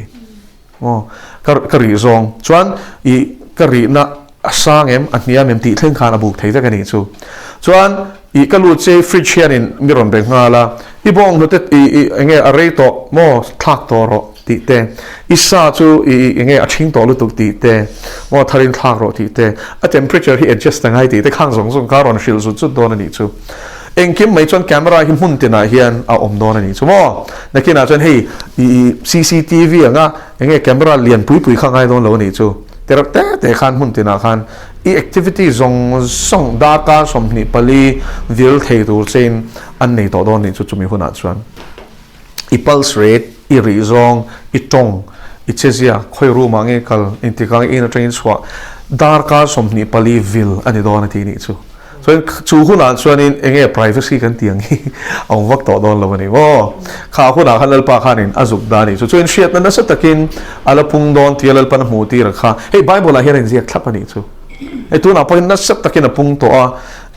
maw? Ka ka rih zawng chuan i ka rihna a sang em, a hniam em tih thleng khan a buk thei vek a nih chu. Chuan i ka lut che fridge hianin mi rawn be nghal a, i bawng hnute i i enge a rei tawh maw thlak tawh rawh tih te, i sa chu i i enge a ṭhing tawh lutuk tih te, maw tharin thlak rawh tih te, a temperature hi adjust a ngai tih te khang zawng zawng kha a rawn hrilh zut zut dawn a nih chu. Engkim mai chuan camera hi hmun tinah hian a awm dawn a nih chu maw. Nakinah chuan hei i i cctv anga enge camera lian pui pui kha ngai dawn lo a nih chu. Tereuh te te khan hmun tinah khan i activity zawng zawng darkar 24 vil thei tur chein an nei tawh dawn nih chu chumi hunah chuan i pulse rate, i rih zawng, i tawng, i chezia, khawi room ah nge kal, engtik ah nge in atangin chhuah darkar 24 vil a ni dawn a tih nih chu. Chuan chu hunah chuanin eng nge privacy kan tih ang hi a awm vak tawh dawn lo a ni maw? Kha hunah khan Lalpa khanin a zuk dan a nih chu. Chuan hriatna nasa takin a la pung dawn tia Lalpan a hmuh tir a kha. Hei Bible ah hian a inziak thlap a nih chu. Hei tunah pawhin nasa takin a pung tawh a,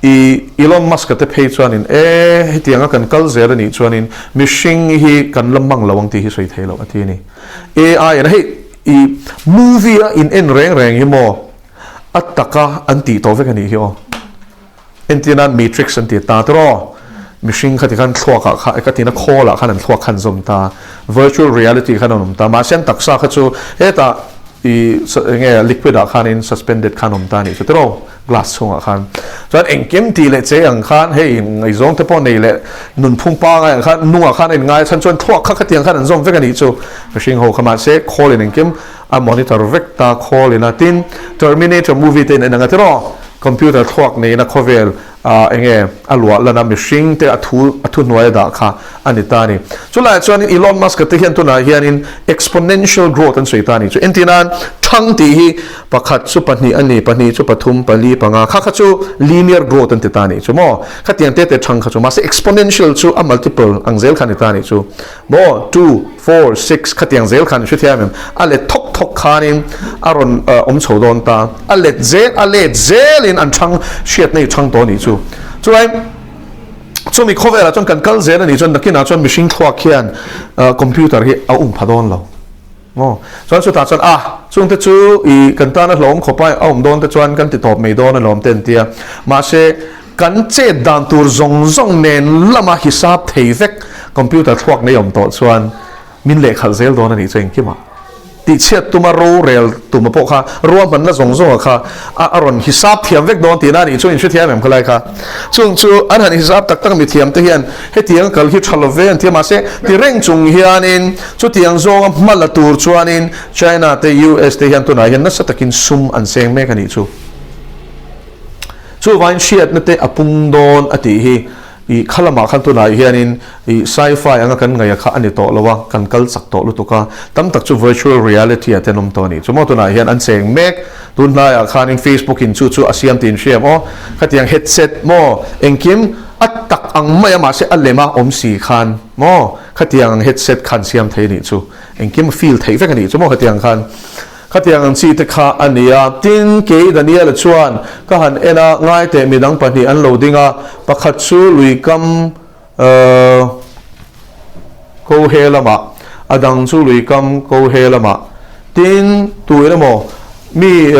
i Elon Musk a te phei chuanin e hetianga kan kal zel a nih chuanin mihring hi kan la mang lo ang tih hi sawi thei loh a ti a ni. AI in hei i movie a in en reng reng hi maw? A taka an tih tawh vek a nih hi aw. Entir nan Matrix an ti ta tiraw. Mihring kha tikhan thluakah kha ka tina khawlah khan an thluak khan zawm ta. Virtual reality khan an awm ta. Mahse an taksa kha chu hetah i enge liquid ah khanin suspended khan awm ta a nih chu tiraw glass chhungah khan. Chuan engkim tih leh che ang khan hei ngaihzawng te pawh nei leh nunphung pangai ang khan nungah khan a inngai a chhan chuan thluak kha khatiang khan an zawm vek a nih chu. Mihring ho kha mahse khawlin engkim A monitor vek ta khawl in a tin Terminator movie te in en ang a tiraw computer thluak nei in a khawvel ah enge a luah lan a mihring te a thu a thu hnuai a dah kha a ni ta a ni. Chulaiah chuan in Elon Musk a te hian tunah hian in exponential growth an sawi ta a ni chu entir nan thang tih hi pakhat chu pahnih a ni pahnih chu pathum pali panga kha kha chu linear growth an ti ta a nih chu maw khatiang te te thang kha chu mahse exponential chu a multiple ang zel kha a ni ta a nih chu. Maw, two, four, six khatiang zel khan hrethiam em? A let thawk thawk khanin a rawn awm chho dawn ta. A let zel, a let zelin an chhang hriatna i chhang tawh a nih chu. Chuai, chumi khawvelah chuan kan kal zel a nih chuan nakinah chuan mihring thluak hian computer hi a um pha dawn lo. Maw, chuan chutah chuan a, chungte chu i kan tana hlawm khawp a, a awm dawn te chuan kan ti tawp mai dawn alawm te an ti a. Mahse, kan chet dan tur zawng zawng nen lama hisap thei vek computer thluak nei awm tawh chuan min lehkhalh zel dawn a nih chu engkimah. Tihchhiat tuma rorel tuma pawh kha ruahmanna zawng zawnga kha a a rawn hisap thiam vek dawn tihna a nih chu inhrethiam em khalai kha. Chung chu an han hisap tak tak mithiam te hian hetiang kal hi tha lo ve an ti a mahse ti reng chung hianin chutiang zawnga hma la tur chuanin China te US te hian tunah hian nasa takin sum an seng mek a nih chu. Chuvain hriatna te a pung dawn a tih hi i kha lamah khan tunah hianin i sci-fi anga kan ngaih a kha a ni tawh lo a, kan kal chak tawh lutuk a, tam tak chu virtual reality ah te an awm tawh a nih chu maw tunah hian an cheng mek, tun hnaiah khanin Facebook in chu chu a siam tih in hriam aw, khatiang headset maw engkim a tak ang mai a mahse a lem a awm si khan maw khatiang ang headset khan siam thei a nih chu engkim a feel theih vek a nih chu maw khatiang khan. Khatiang ang chi te kha a ni a. Tin, kei Daniela chuan ka han en a, ngai teh midang pahnih an lo ding a, pakhat chu luikam ko he lamah, a dang chu luikam ko he lamah. Tin, tuin emaw mi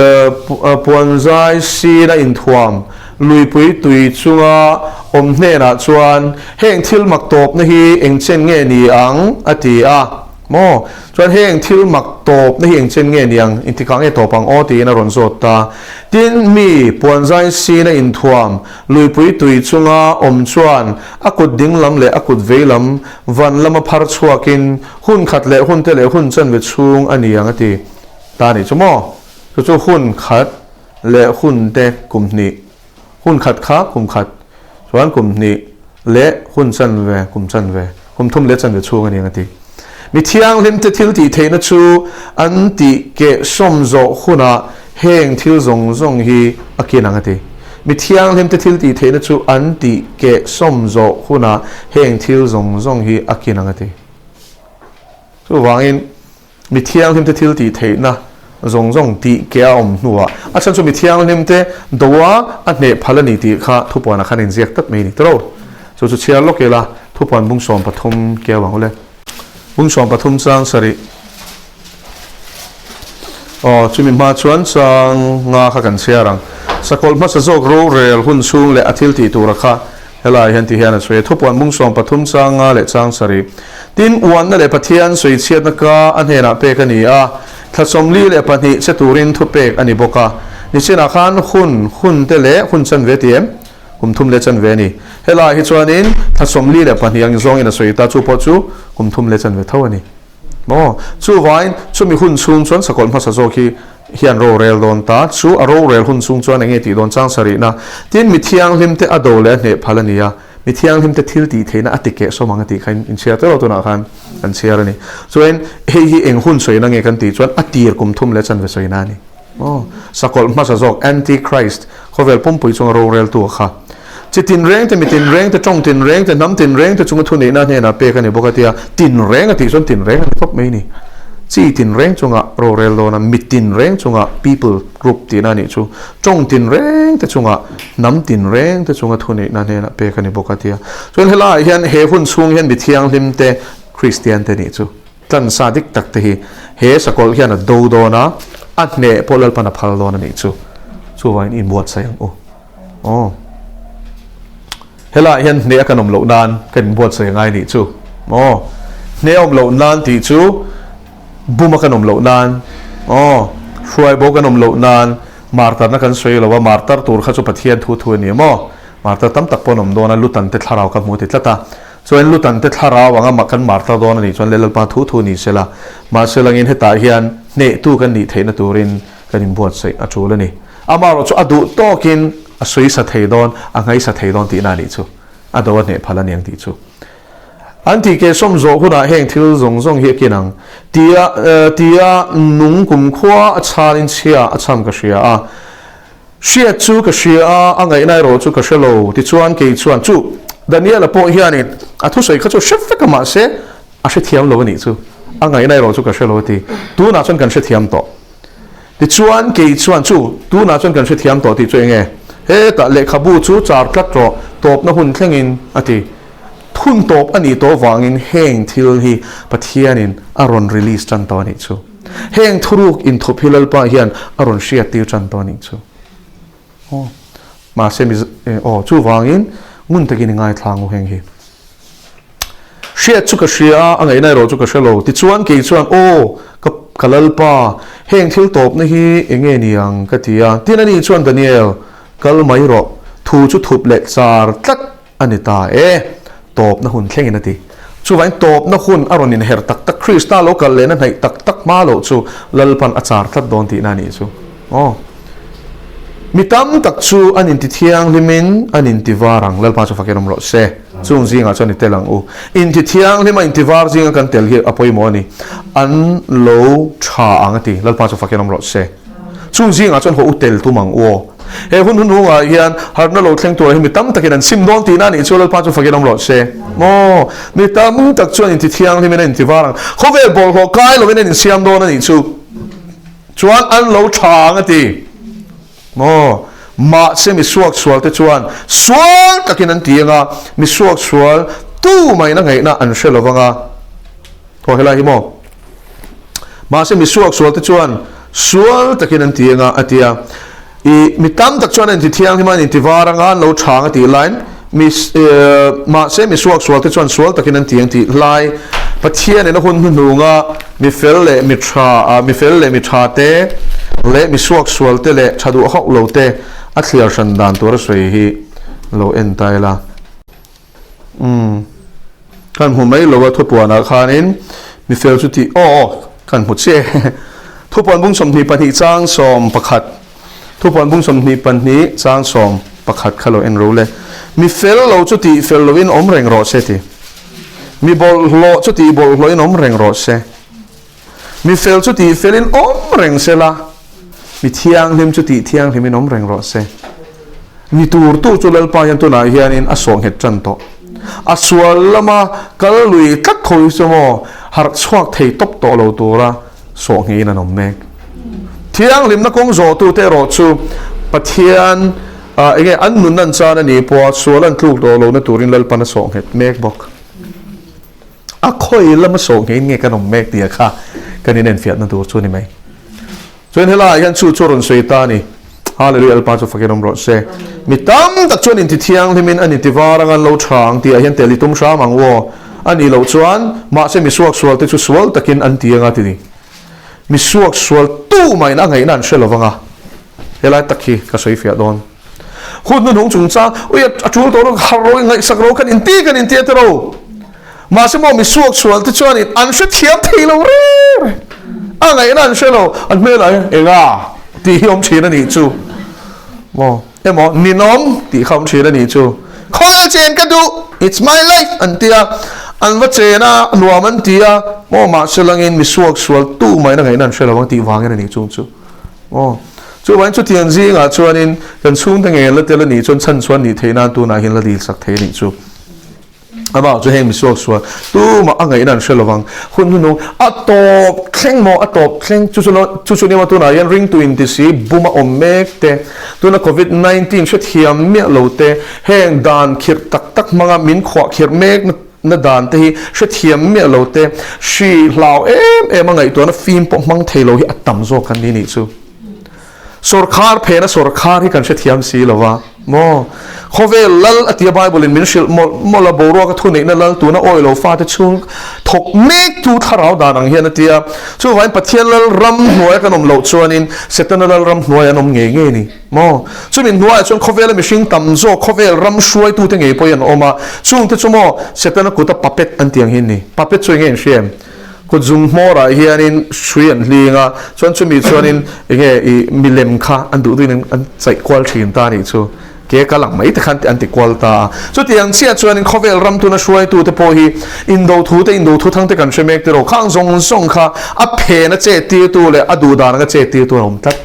puanzai sina inthuam luipui tui chunga awm hnenah chuan, Heng thil mak tawpna hi engchen nge ni ang? a ti a. Maw? Chuan heng thil mak tawpna hi engchen nge niang? Engtikah nge tawp ang aw? tiin a rawn zawt ta. Tin, mi puanzai sina inthuam, luipui tui chunga awm chuan a kut ding lam leh a kut vei lam van lama phar chhuakin hun khat leh hun te leh hun chanve chhung a ni ang a ti ta a nih chu maw? Chu chu hun khat leh hun te kum hnih, hun khat kha kum khat, chuan kum hnih leh hun chanve, kum chanve, kum thum leh chanve chhung a ni ang a ti. Mi thianghlim te thil tih theihna chu an tih keh sawm zawh hunah heng thil zawng zawng hi a kin ang a ti. Mi thianghlim te thil tih theihna chu an tih keh sawm zawh hunah heng thil zawng zawng hi a kin ang a ti. Chuvangin, mi thianghlim te thil tih theihna zawng zawng tih keh a awm hnuah a chhan chu mi thianghlim te doa a hneh phal a ni tih kha thupuanah khan inziak tlat mai a ni tawh lo. Chu chu chhiar lawk ila thupuan bung 13 keu ang ule. Bung 13 chang sarih. Aw, chumi hma chuan chang nga kha kan chhiar ang. Sakawlh hmasa zawk rorel hun chhung leh a thil tih tura kha helai hian ti hian a sawi a. Thupuan bung 13 chang nga leh chang sarih. Tin, uanna leh Pathian sawichhiatna ka a hnenah pek a ni a, thla 42 che turin thupek a ni bawk a. Nichinah khan hun, hun te leh hun chanve ti em? Kum thum leh chanve a ni. Helaiah hi chuanin thla 42 ang zawngin a sawi ta, chu pawh chu kum thum leh chanve tho a ni. Maw? Chuvain, chumi hun chhung chuan sakawlh hmasa zawk hi hian rorel dawn ta. Chu a rorel hun chhung chuan eng nge tih dawn chang sarihna? Tin, mi thianghlimte a do leh a hneh phal a ni a, mi thianghlimte thil tih theihna a ti keh sawm ang a tih kha in chhiar teuh lo tunah khan kan chhiar a ni. Chuan, hei hi eng hun sawina nge kan tih chuan a tir kum thum leh chanve sawina a ni. Maw? Sakawlh hmasa zawk, Antichrist, khawvel pumpui chunga roreltu a kha. Chi tinreng te, mi tinreng te, tawng tinreng te, hnam tinreng te chunga thuneihna hnenah pek a ni bawk a tia, tinreng a tih chuan tinreng a ni tawp mai a ni. Chi tinreng chunga rorel dawn a, mi tinreng chunga people group tihna a nih chu, tawng tinreng te chunga, hnam tinreng te chunga thuneihna hnenah pek a ni bawk a tia. Chuan helaiah hian he hun chhung hian mi thianghlim te, Kristian te nih chu. Tlansa dik tak te hi he sakawlh hian a do dawn a, a hneh pawh Lalpan a phal dawn a nih chu. Chuvangin inbuatsaih ang u. Aw. Helaiah hian hneh a kan awm loh nan kan inbuatsaih a ngai nih chu. Aw. Hneh a awm loh nan tih chu bum a kan awm loh nan, aw, hruai bo kan awm loh nan, martarna kan sawi lo a, martar tur kha chu Pathian thu thu a ni maw? Martar tam tak pawh an awm dawn a, Lutan te thlarau ka hmu ti tlat a. Chuan Lutan te thlarau anga mah kan martar dawn a nih chuan leh Lalpa thu thu ni sela, mahse langin hetah hian hnehtu kan nih theihna turin kan inbuatsaih a tul a ni. Amaherawh chu a duh tawkin a sawi sa thei dawn, a ngaisa thei dawn tihna a nih chu. A do a hneh phal a niang tih chu. An tih keh sawm zawh hunah heng thil zawng zawng hi a kin ang. Tia tia nung kumkhua a chhanin chhia a chham ka hria a. Hriat chu ka hria a, a ngaihna erawh chu ka hre lo. Tichuan kei chuan chu Daniela pawh hianin a thusawi kha chu hre vek a mahse a hrethiam lo a nih chu. A ngaihna erawh chu ka hre lo a ti. Tunah chuan kan hrethiam tawh. Tichuan kei chuan chu tunah chuan kan hrethiam tawh tih chu eng nge? Hetah lehkhabu chu char tlat rawh, tawpna hun thlengin a ti. Hun tawp a nih tawh vangin heng thil hi Pathianin a rawn release tan tawh a nih chu. Heng thuruk inthup hi Lalpa hian a rawn hriattir tan tawh a nih chu. Aw, mahse mi, aw, chuvangin ngun takin i ngaithla ang u heng hi. Hriat chu ka hria a, a ngaihna erawh chu ka hre lo. Tichuan kei chuan, Aw, ka, ka Lalpa, heng thil tawpna hi eng nge ni ang? ka ti a. Tin ani chuan, Daniel, kal mai rawh, thu chu thup leh char tlat a ni ta e, tawpna hun thlengin a ti. Chuvangin tawpna hun a rawn inher tak tak, Krista lo kal lehna hnaih tak tak hma loh chu Lalpan a char tlat dawn tihna a nih chu. Aw. Mi tam tak chu an intithianghlimin an intivar ang, Lalpa chu fakin awm rawh se. Chung zingah chuan i tel ang u. Intithianghlim a intivar zinga kan tel hi a pawimawh a ni. An lo tha ang a ti, Lalpa chu fakin awm rawh se. Chung zingah chuan haw u tel tum ang u aw. He hun hunhungah hian harhna lo thleng turah hi mi tam takin an sim dawn tihna a nih chu Lalpa chu fakin awm rawh se. Maw? Mi tam tak chuan intithianghlimin an intivar ang. Khawvel bawlhhlawh kai lovin an insiam dawn a nih chu. Chuan an lo tha ang a ti. Maw? Mahse mi suaksual te chuan sual takin an ti ang a, mi suaksual tu mahin a ngaihna an hre lo vang a. Thaw helai hi maw? Mahse mi suaksual te chuan sual takin an ti ang a, a ti a. I mi tam tak chuan an inti thianghlim a, an inti var ang a, an lo chhang a tih laiin mi mahse mi suaksual te chuan sual takin an ti ang tih lai Pathianin a hun hnuhnunga mi fel leh mi tha mi fel leh mi tha te leh mi suaksual te leh tha duh hauh lo te a thliar hran dan tur a sawi hi lo en ta ila. Umm kan hmu mai lo a thupuanah khanin mi fel chu tih aw aw kan hmu che. Thupuan bung 22 chang 11 Thupuan bung 22 chang 11 kha lo en ro le. Mi fel lo chu tih fel loin awm reng rawh se ti. Mi bawlhhlawh chu tih bawlhhlawhin awm reng rawh se. Mi fel chu tih felin awm reng se la, mi thianghlim chu tih thianghlimin awm reng rawh se. Ni tur tu chu Lalpa hian tunah hianin a sawh nghet tan tawh. A sual lama kal lui tlat tho hi chu maw harh chhuak thei tawp tawh lo tura sawh ngeiin an awm mek. Thianghlimna kawng zawhtute erawh chu Pathian eng nge an nun an chan a nih pawha sual an tluk tawh lohna turin Lalpan a sawh nghet mek bawk. A khawi lama sawh ngeiin nge kan awm mek tih kha kan inenfiahna tur chu a ni mai. Chuan helaiah hian chu chu a rawn sawi ta a ni. Hallelujah Lalpa chu fakin awm rawh se. Mi tam tak chuan inti thianghlimin an inti var anga an lo tha ang tihah hian tel i tum hram ang aw. A nih loh chuan mahse mi suaksual te chu sual takin an ti anga ti ni. Mi suaksual tu mahin a ngaihna an hre lo vang a. Helai tak hi ka sawi fiah dawn. Hun hnuhnung chungchang, ui a tul tawh lo, harh ro, ngaihsak ro kan inti kan inti a ti ro. Mahse maw mi suaksual te chuanin an hre thiam thei lo reng reng. A ngaihna an hre lo, an hmelah hian enga tih hi awm thin a nih chu. Maw emaw ninawm tih kha awm thin a nih chu. Khawvel chen ka duh, it's my life an ti a, an va chen a, nuam an ti a, maw mahse langin mi suaksual tu mahin a ngaihna an hre lo ang tih vangin a nih chung chu. Aw, chuvangin chutiang zingah chuanin kan chhungte ngei la tel a nih chuan chhan chuan nih theih nan tunah hian la dilsak thei a nih chu. Amah chu heng misuak sual tumah a ngaihna an hre lovang. Hun hnunung a tawp thleng maw a tawp thleng chu chu chu chu nia tunah hian ringtu inti si bum a awm mek te, tuna covid 19 hrethiam miah lo te, heng dan khirh tak tak hmanga min khuah khirh mek na na dan te hi hrethiam miah lo te, hri hlau em em a ngaihtuahna fim pawh hmang thei lo hi a tam zawk kan ni nih chu. Sawrkhar phena sawrkhar hi kan hrethiam si lo va maw? Khawvel lal a tia Bible in min hrilh mawlh mawlh a, boruak a thuneihna lal tuna awi lo fate chhung thawk mek tu thlarau dan ang hian a tia. Chuvangin Pathian lal ram hnuaia kan awm loh chuanin Setana lal ram hnuai an awm ngei ngei ni maw? Chumi hnuaiah chuan khawvela mihring tam zawk khawvel ram hruaitute ngei pawhin an awm a, chungte chu maw Setana kuta puppet an tih ang hi an ni. Puppet chu eng nge in hria em? Kut zung hmawrah hianin hrui an hling a, chuan chumi chuanin enge i milem kha an duh duhin an chaih kual thin ta a nih chu. Ke kal ang mai te khan an ti kual ta a. Chutiang chiah chuanin khawvel ram tuna hruaitute pawh hi indo thu te indo thu thang te kan hre mek tiraw khang zawng zawng kha a phen a chet tirtu leh a duh dan anga chet tirtu an awm tlat.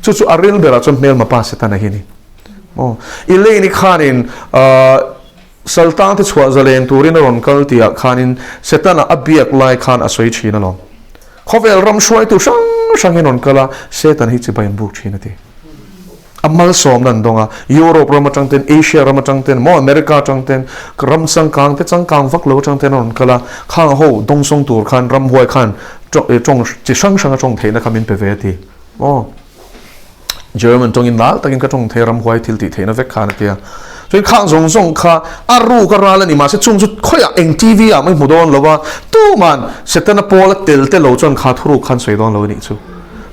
Chu chu a ril berah chuan hmelma pa Setana hi a ni. Aw, Elaine-i khanin ahh. Saltangte chhuah zalen turin a rawn kal tihah khanin Setana a biak lai khan a sawi thin alawm. Khawvel ram hruaitu hrang hrangin rawn kal a, Satan hi chibai an buk thin a ti. A malsawmna an dawng a, Europe ram atang ten, Asia ram atang ten, maw America atang ten, ram changkang te changkang vak lo atang ten a rawn kal a, khang ho dawngsawng tur khan ramhuai khan tawng chi hrang hrang a tawng theihna kha min pe ve a ti. Aw. German tawngin lal takin ka tawng thei ramhuai thil tih theihna vek khan a ti a. Chuan khang zawng zawng kha a ruk a ral a ni mahse chung chu khawiah eng TV ah mai hmu dawn lo a, tuman Setana pawl a tel te lo chuan kha thuruk khan sawi dawn lo a nih chu.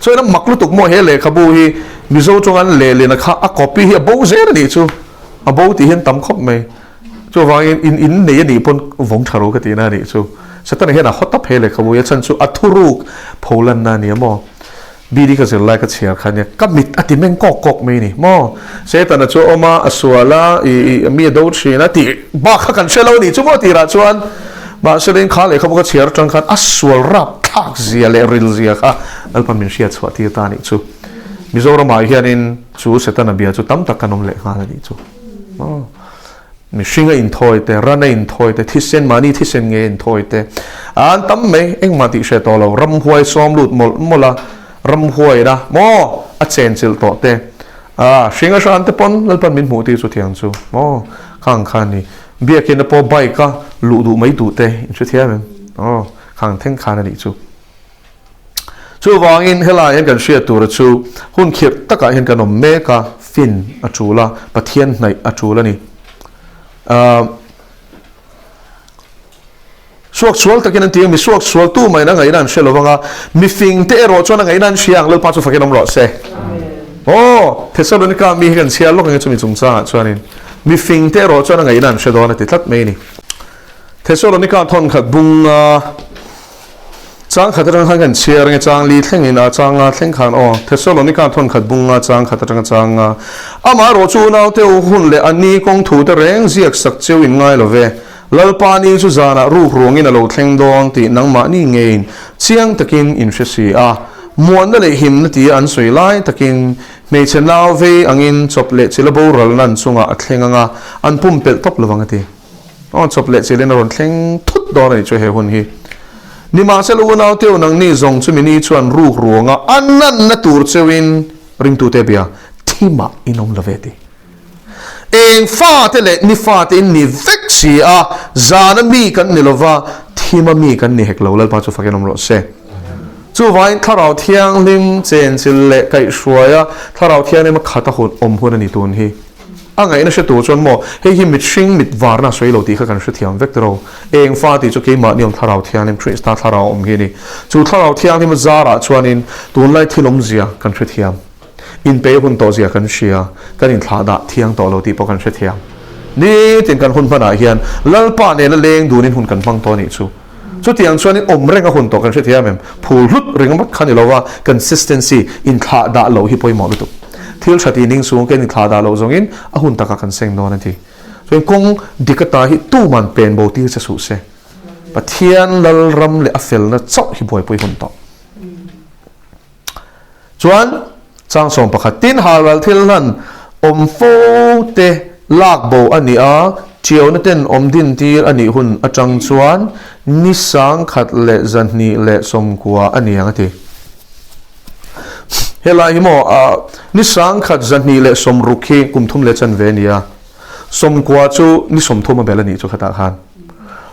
Chuan a mak lutuk maw he lehkhabu hi Mizo tawng an lehlin a kha a copy hi a bo zel a nih chu. A bo tih hian tam khawp mai. Chuvangin in in nei a nih pawn vawng tha ro ka tihna a nih chu. Setana hian a hawt up he lehkhabu hi a chhan chu a thuruk pholanna a ni a maw. BD ka zirlai ka chhiar kha nia ka mit a ti meng kawk kawk mai ni maw? Setana chu a awm a, a sual a, i mi a do thin a tih bak kha kan hre lo a nih chu maw tirah chuan mahse leng kha lehkhabu ka chhiar atang khan a sual rapthlak zia leh ril zia kha Lalpan min hriat chhuah tir ta a nih chu. Mizoramah hianin chu Setana bia chu tam tak kan awm leh nghal a nih chu maw? Mihring a inthawi te, ran a inthawi te, thisen, mahni thisen nge a inthawi te, an tam mai, engmah tih hre tawh lo, ramhuai sawm lut mawlh mawlh a, ramhuaina maw a chenchilh tawh te, a hring a hran te pawn Lalpan min hmuh tir chu thiang chu maw khang kha ni, biakina pawh bike a luh duh mai duh te in hrethiam em aw khang thleng khan a nih chu. Chuvangin helaiah hian kan hriat tura chu hun khirh takah hian kan awm mek a, fin a tul a, Pathian hnaih a tul a ni. Suak sual takin an ti a, mi suak sual tu mahin a ngaihna an hre lo vang a, mi fing te erawh chuan a ngaihna an hria ang, Lalpa chu fakin awm rawh se. Aw, Thessalonika mi hi kan chhiar lawk ang e chumi chungchangah chuanin mi fing te erawh chuan a ngaihna an hre dawn a ti tlat mai a ni. Thessalonika thawnkhat bunga. Chang khat atang khan kan chhiar nge chang li thlengin a chang nga thleng khan aw Thessalonica thawn khat bung nga chang khat atanga chang nga Amaherawh chu unaute u hun leh a ni kawng thu te reng ziak sak cheu in ngai lo ve. Lalpa ni chu zanah ruk ruangin a lo thleng dawn tih nangmahni ngeiin chiang takin in hre si a. Muanna leh himna tia an sawi lai takin hmeichhe nau vei angin chawp leh chila boralna an chungah a thleng anga an pumpelh tawp lovang a ti. Aw chawp leh chilin a rawn thleng thut dawn a nih chu he hun hi. Nimahsela unau teu nangni zawng chumi ni chuan ruk ruanga a nanna tur cheuin ringtute bia thimah in awm lo ve ti. Eng fate leh ni fate in ni vek si a, zana mi kan ni lova, thima mi kan ni hek lo, Lalpa chu fakin awm rawh se. Chuvangin Thlarau Thianghlim chenchil leh kaihhruaia Thlarau Thianghlim a khat a hun awm hun a ni tun hi. A ngaihna hre tur chuan maw, hei hi mithring mit varna a sawi lo tih kha kan hrethiam vek tiro. Eng fa tih chu keimahni awm Thlarau Thianghlim, Krista Thlarau awm hi a ni. Chu Thlarau Thianghlim a zarah chuanin tunlai thil awmzia kan hrethiam. Inpei hun tawh zia kan hria, kan inthlah dah thiang tawh lo tih pawh kan hrethiam. Nitin kan hun hmanah hian Lalpa nena leng dunin hun kan hmang tawh a nih chu. Chutiang chuanin awm reng a hun tawh kan hrethiam em? Phul hlut ringawt kha ni lova consistency, inthlah dah loh hi pawimawh lutuk. Thil tha tih ning chung kan inthlah dah loh zawngin a hun takah kan seng dawn a ti. Chuan kawng dik ata hi tuman pen bo tir che suh se. Pathian Lalram leh a felna chauh hi buaipui hun tawh. Chuan chang 11, Tin halral thil hlan awm fo te lak bo a nih a, ṭiauna ten awm din tir a nih hun aṭang chuan ni 1290 a ni ang a ti. Helai hi maw ni 1260 hi kum thum leh chanve a ni a. 90 chu ni 30 a bel a nih chu khatah khan.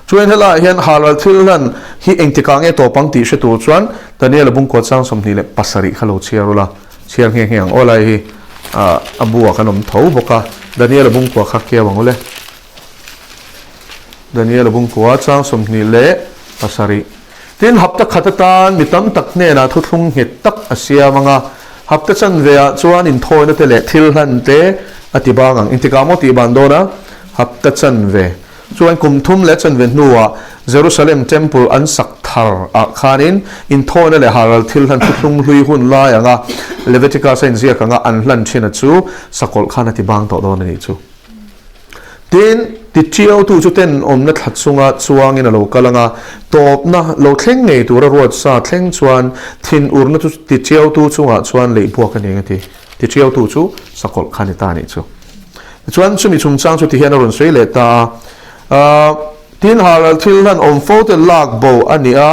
Chuan helaiah hian halral thil hlan hi engtikah nge tawp ang tih hre tur chuan Daniel-a bungkua chang 27 kha lo chhiar ula, chhiar nghe nghe ang aw lai hi a bu-ah kan awm tho bawk a, Daniel-a bungkua kha keu ang ule. Daniel-a bungkua chang 27. Tin, hapta khat atan mi tam tak hnenah thuthlung nghet tak a siam ang a, hapta chanveah chuan inthawina te leh thil hlan te a ti bang ang. Engtikah maw tih ban dawn a? Hapta chanve. Chuan kum thum leh chanve hnuah Jerusalem Temple an sak thar ah khanin inthawina leh halral thil hlan thuthlung hlui hun lai anga Leviticus a inziak anga an hlan thin a chu sakawlh khan a ti bang tawh dawn a nih chu. Tin, tiṭiautu chu tenawmna thla chunga chuangin a lo kal ang a, tawpna lo thleng ngei tura ruat sa thleng chuan thinurna chu tiṭiautu chungah chuan leih buak a ni ang a ti. Tiṭiautu chu sakawlh kha a ni ta a nih chu. Tichuan, chumi chungchang chu tihian a rawn sawi leh ta a. Tin, halral thil hlan awm fo te lak bo a ni a,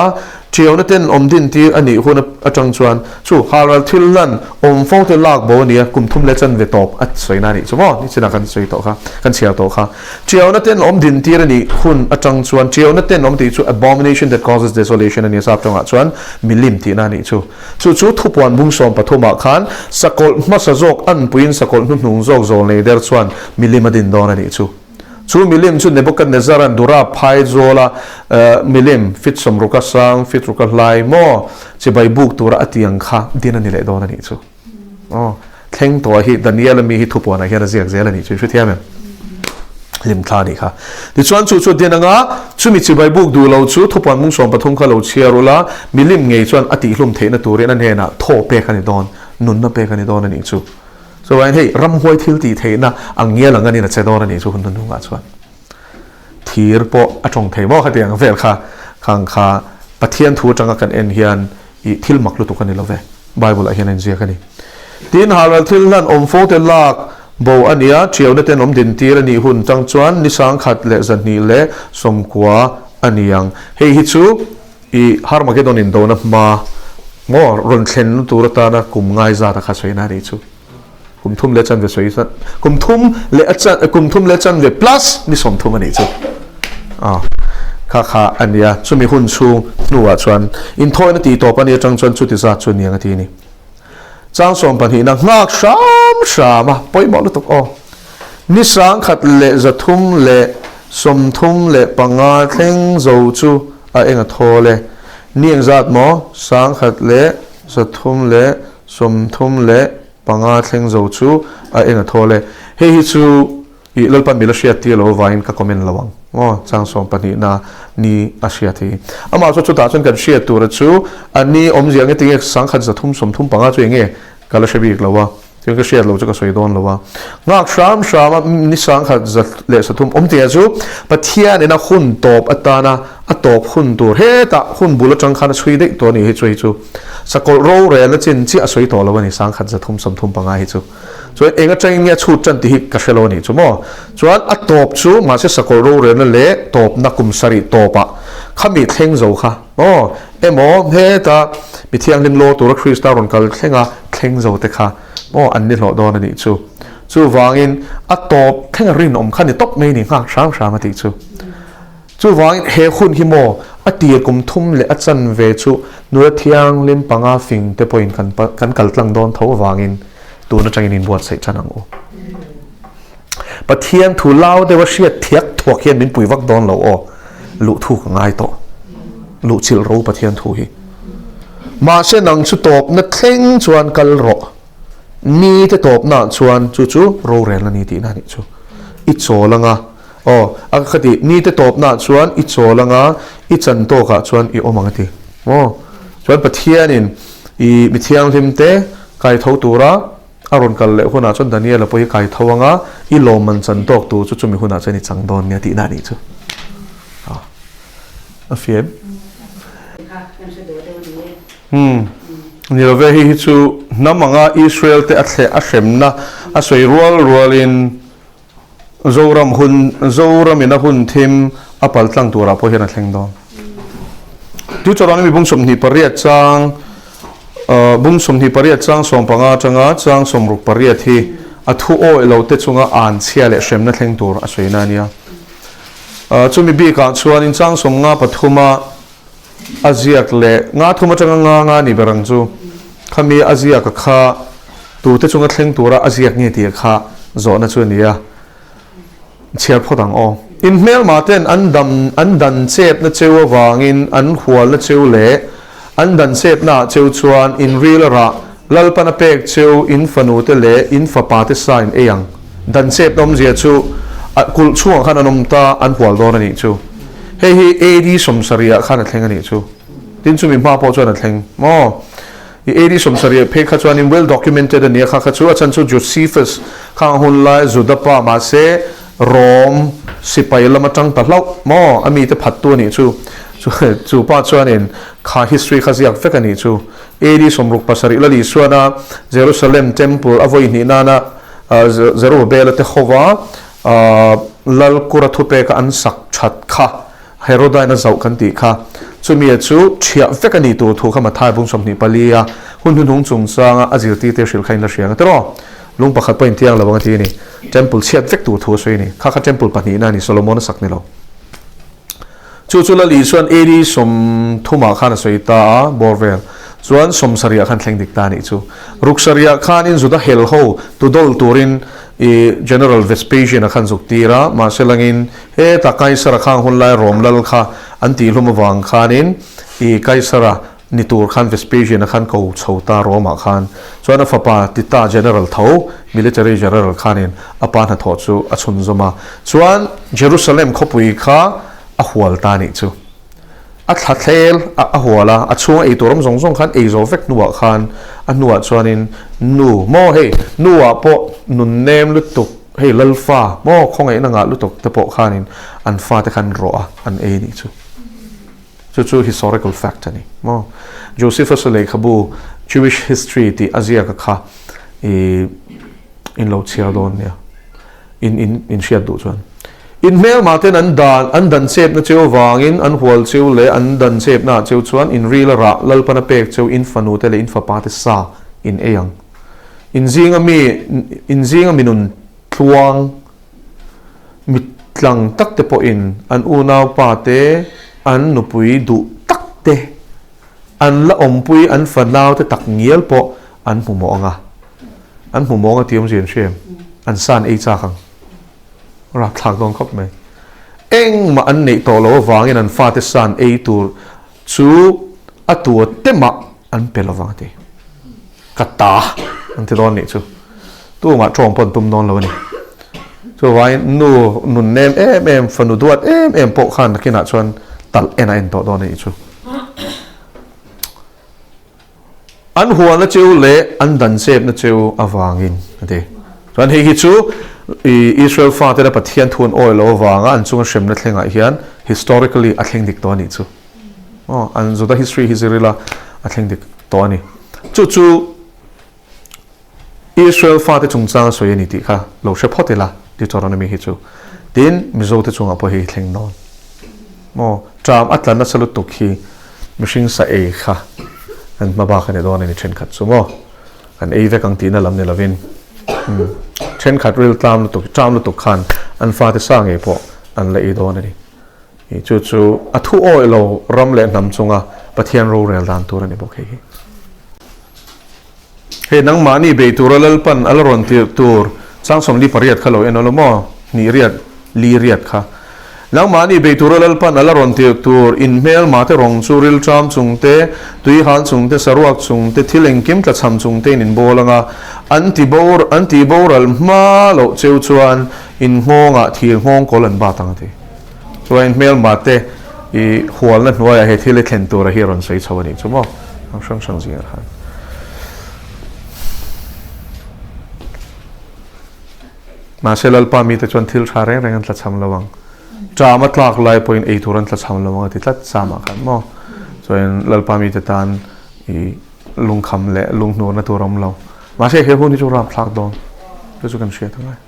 ṭiauna ten awm din tir a nih hun aṭang chuan chu halral thil hlan awm fo te lak bo a ni a, kum thum leh chanve tawp a sawina a nih chu maw? Nichinah kan sawi tawh kha, kan chhiar tawh kha. Ṭiauna ten awm din tir a nih hun aṭang chuan ṭiauna ten awm tih chu abomination that causes desolation a ni a, sap ṭawngah chuan milim tihna a nih chu. Chu chu thupuan bung 13 ah khan sakawlh hmasa zawk anpuiin sakawlh hnuhnung zawk zawlnei der chuan milim a din dawn a nih chu. Chu milim chu Nebuchadnezzar-a'n Dura phai zawla milim fit sawmruka sang, fit ruka hlai maw chibai buk tura a ti ang kha din a ni leh dawn a nih chu. Aw, thleng tawh hi Daniel-a mi hi thupuanah hian a ziak zel a nih chu, i hrethiam em? Hlimthla a nih kha. Tichuan chu chu din anga chumi chibai buk duh lo chu thupuan mung 13 kha lo chhiar ula, milim ngei chuan a tihhlum theihna turin a hnenah thaw pek a ni dawn, nunna pek a ni dawn a nih chu. Chuvain hei ramhuai thil tih theihna ang ngial ang anin a che dawn a nih chu hun hnungah chuan thir pawh a tawng thei maw khatiang vel kha khang kha Pathian thu atanga kan en hian i thil mak lutuk a ni lo ve Bible ah hian a inziak a ni. Tin halral thil hlan awm fo te lak bo a nia thiauna ten awm din tir a nih hun tang chuan ni 1290 a ni ang. Hei hi chu I Harmagedon indona hma maw rawn thlen tur atana kum ngai zat a kha sawina a nih chu. Kum thum leh chanve sawi zat, kum thum leh a chan, kum thum leh chanve plus ni 30 a nih chu. Ah, kha kha a nia. Chumi hun chhung hnuah chuan inthawina tih tawp a nih atang chuan chuti zat chu niang a ti a ni. Chang 12 na nghak hram hram a, pawimawh lutuk aw. Ni 1335 thleng zo chu a eng a thawl e. Ni engzat maw? 1335 thleng zo chu a eng a thawl e. Hei hi chu i Lalpan mila hriat tir lo avangin ka comment lo ang. Maw chang sawmpahnihna ni a hriat hi. Amah chu chutah chuan kan hriat tura chu a ni awmzia nge tinge 1335 chu enge ka la hre bik lo a, chuan ka hriat lo chu ka sawi dawn lo a. Nghak hram hram a ni 1303 awmtia chu Pathian ina hun tawp atana a tawp hun tur hetah hun bul atang khan a chhui daih tawh a ni hi chu hei chu sakawlh rorelna chin chiah a sawi tawh lo a ni 1335 hi chu. Chuan eng atangin nge a chhut tan tih hi ka hre lo a nih chu maw? Chuan a tawp chu mahse sakawlh rorelna leh tawpna kum sarih tawpah khami thleng zo kha maw? Emaw heta mi thianghlim law tura Krista rawn kal thlenga thleng zo te kha maw an ni hlawh dawn a nih chu. Chuvangin a tawp thlenga rinawm kha ni tawp mai ni nghak hram hram a tih chu. Chuvangin he hun hi maw a tir kum thum leh a chanve chu nula thianghlim panga fing te pawhin kan kan kal tlang dawn tho avangin tun atangin inbuatsaih tan ang u. Pathian thu lau deuha hriat thiak thuak hian min pui vak dawn lo aw, luh thu ka ngai tawh. Luh chilh ro Pathian thu hi. Mahse nang chu tawpna thleng chuan kal rawh. Ni te tawpnaah chuan chu chu rorel a ni tihna a nih chu. I chawl anga Aw, a ka ti, nite tawpnaah chuan i chawl anga i chan tawkah chuan i awm ang a ti. Maw? Chuan Pathianin i mi thianghlimte kai tho tura a rawn kal leh hunah chuan Daniela pawh hi kai tho anga i lawmman chan tawk tur chu chumi hunah chuan i chang dawn nia tihna a nih chu. A fiam. Umm, ni lo ve, hei hi chu hnam anga Israel te a thleh a hremna a sawi rual rualin Zoram hun, Zoramin a hun thim a pal tlang turah pawh hian a thleng dawn. Deuteronomy bung 28 chang, bung 28 chang 15 atanga chang 68 hi a thu awih lo te chunga an chhia leh hremna thleng tur a sawina a nia. Chumi bikah chuanin chang 53 a a ziak leh nga thum atanga nga nga ni ber ang chu. Khami a ziak a kha tute chunga thleng tura a ziak nge tih kha zawhna chu a ni a. Chhiar phawt ang aw. In hmelma ten an dam an dan chepna cheu avangin an hualna cheu leh an dan chepna ah cheu chuan in ril a rah Lalpan a pek cheu in fanu te leh in fapa te sa in ei ang. Dan chepna awmzia chu a kulh chhungah khan an awm ta an hual dawn a nih chu. Hei hi AD sawmsarihah khan a thleng a nih chu. Tin chumi hma pawh chuan a thleng maw? I AD sawmsarih phei kha chuanin well documented a nia kha kha chu a chhan chu Josephus khang hun lai Juda pa mahse Rom sipai lam atang ta hlauh maw? A mite phattu a nih chu. Chu pa chuanin kha history kha ziak vek a nih chu. AD 67 la Lisuana Jerusalem temple a vawi hnih nana Zerubbabel-a te hova Lal kura thupeka an sak that kha Herodain a zauh kan tih kha. Chumia chu thiah vek a ni tur thu kha Mathai bung 24 a hun hnuhnung chungchanga a zirtirte hrilh kha in la hria ang tiraw? Lung pakhat pawh intiang lo ang a ti a ni. Temple chhiat vek tur thu a sawi a ni. Kha kha temple pahnihna a ni, Solomon a sak ni lo. Chu chu Lali chuan AD 30 ah khan a sawi ta a, bawr vel chuan 70 ah khan thleng dik ta a nih chu. Ruk sarih ah khanin Juda hel ho tu dawl turin i General Vespasian a khan zuk tir a, mahse langin heta Kaisara khang hun lai Rom lal kha an tihhlum avang khanin i Kaisara ni tur khan Vespasian a khan ko chho ta Rome ah khan chuan a fapa Tita General tho military general khanin a pa hnathawh chu a chhunzawm a, chuan Jerusalem khawpui kha a hual ta nih chu a thla thlel a a hual a, a chhunga ei tur awm zawng zawng khan ei zo vek hnuah khan a hnuah chuanin nu maw hei nu ah pawh nun nem lutuk hei lalfa maw khawngaihna ngah lutuk te pawh khanin an fate khan rawh a an ei nih chu. Chu chu historical fact a ni maw? Josephus-a lehkhabu Jewish History tih a ziak a kha i in lo chhiar dawn nia in in in hriat duh chuan. In hmelmah ten an dan an dan chepna cheu vangin an hual cheu leh an dan chepnaah cheu chuan in ril a rah Lalpan a pek cheu in fanu te leh in fapa te sa in ei ang. In zinga mi in zinga mi nun tluang Mitlang tak te pawhin an unaupa te, an nupui duh tak te, an la awmpui an fanau te tak ngial pawh an hmu mawh ang a. An hmu mawh ang a tih awmzia an hria em? An sa an ei chak ang. Rapthlak dawn khawp mai. Engmah an neih tawh loh avangin an fate sa an ei tur chu a tua te mah an pe lovang a ti. Ka ta an ti dawn nih chu. Tumah tawng pawh an tum dawn lo a ni. Chuvangin nu nun nem em em, fanu duat em em pawh khan nakinah chuan talh en a en tawh dawn a nih chu. An hualna cheu leh an dan chepna cheu avangin a ti. Chuan hei hi chu Israel fatena Pathian thu an awi lo avanga an chunga hremna thlengah hian historically a thleng dik tawh a nih chu. Aw, an Juda history hi zir ila a thleng dik tawh a ni. Chu chu Israel fate chungchang a sawi a ni tih kha lo hre phawt ila Deuteronomy hi chu. Tin, Mizote chungah pawh hei hi thleng dawn. Maw, ṭam a tla nasa lutuk hi mihring sa ei kha an hma bak a ni dawn a ni ṭhenkhat chu maw. An ei vek ang tihna lam ni lovin ṭhenkhat ril tlam lutuk, ṭam lutuk khan an fate sa ngei pawh an la ei dawn a ni. Chu chu a thu awih lo ram leh hnam chunga Pathian rorel dan tur a ni bawk hei hi. Hei nangmahni bei tura Lalpan a la rawn tirh tur Changsawmli pariat kha lo en aw maw? Hnih riat, li riat kha. Nangmahni bei tura Lalpan a la rawn tirh tur inhmelma te rawng chu rilṭam chung te, tuihal chung te, saruak chung te, thil engkim tlachham chung tein in bawl ang a, an ti bor an tih boral hma loh cheu chuan in nghawngah thir nghawng kawl an bat ang a ti. Chuan hmelma te i hualna hnuaiah he thil i thlen tura hi a rawn sawi chho a nih chu maw? Ang hrang hrang zingah khan. Mahse Lalpa mite chuan thil tha reng reng an tlachham lo ang. Ṭam a tlak lai pawhin ei tur an tlachham lo ang a ti tlat Samah khan maw? Chuan Lalpa mite tan i lungkham leh lunghnurna tur a awm lo. Mahse he hun hi chu rapthlak dawn. Chu chu kan hriat angai.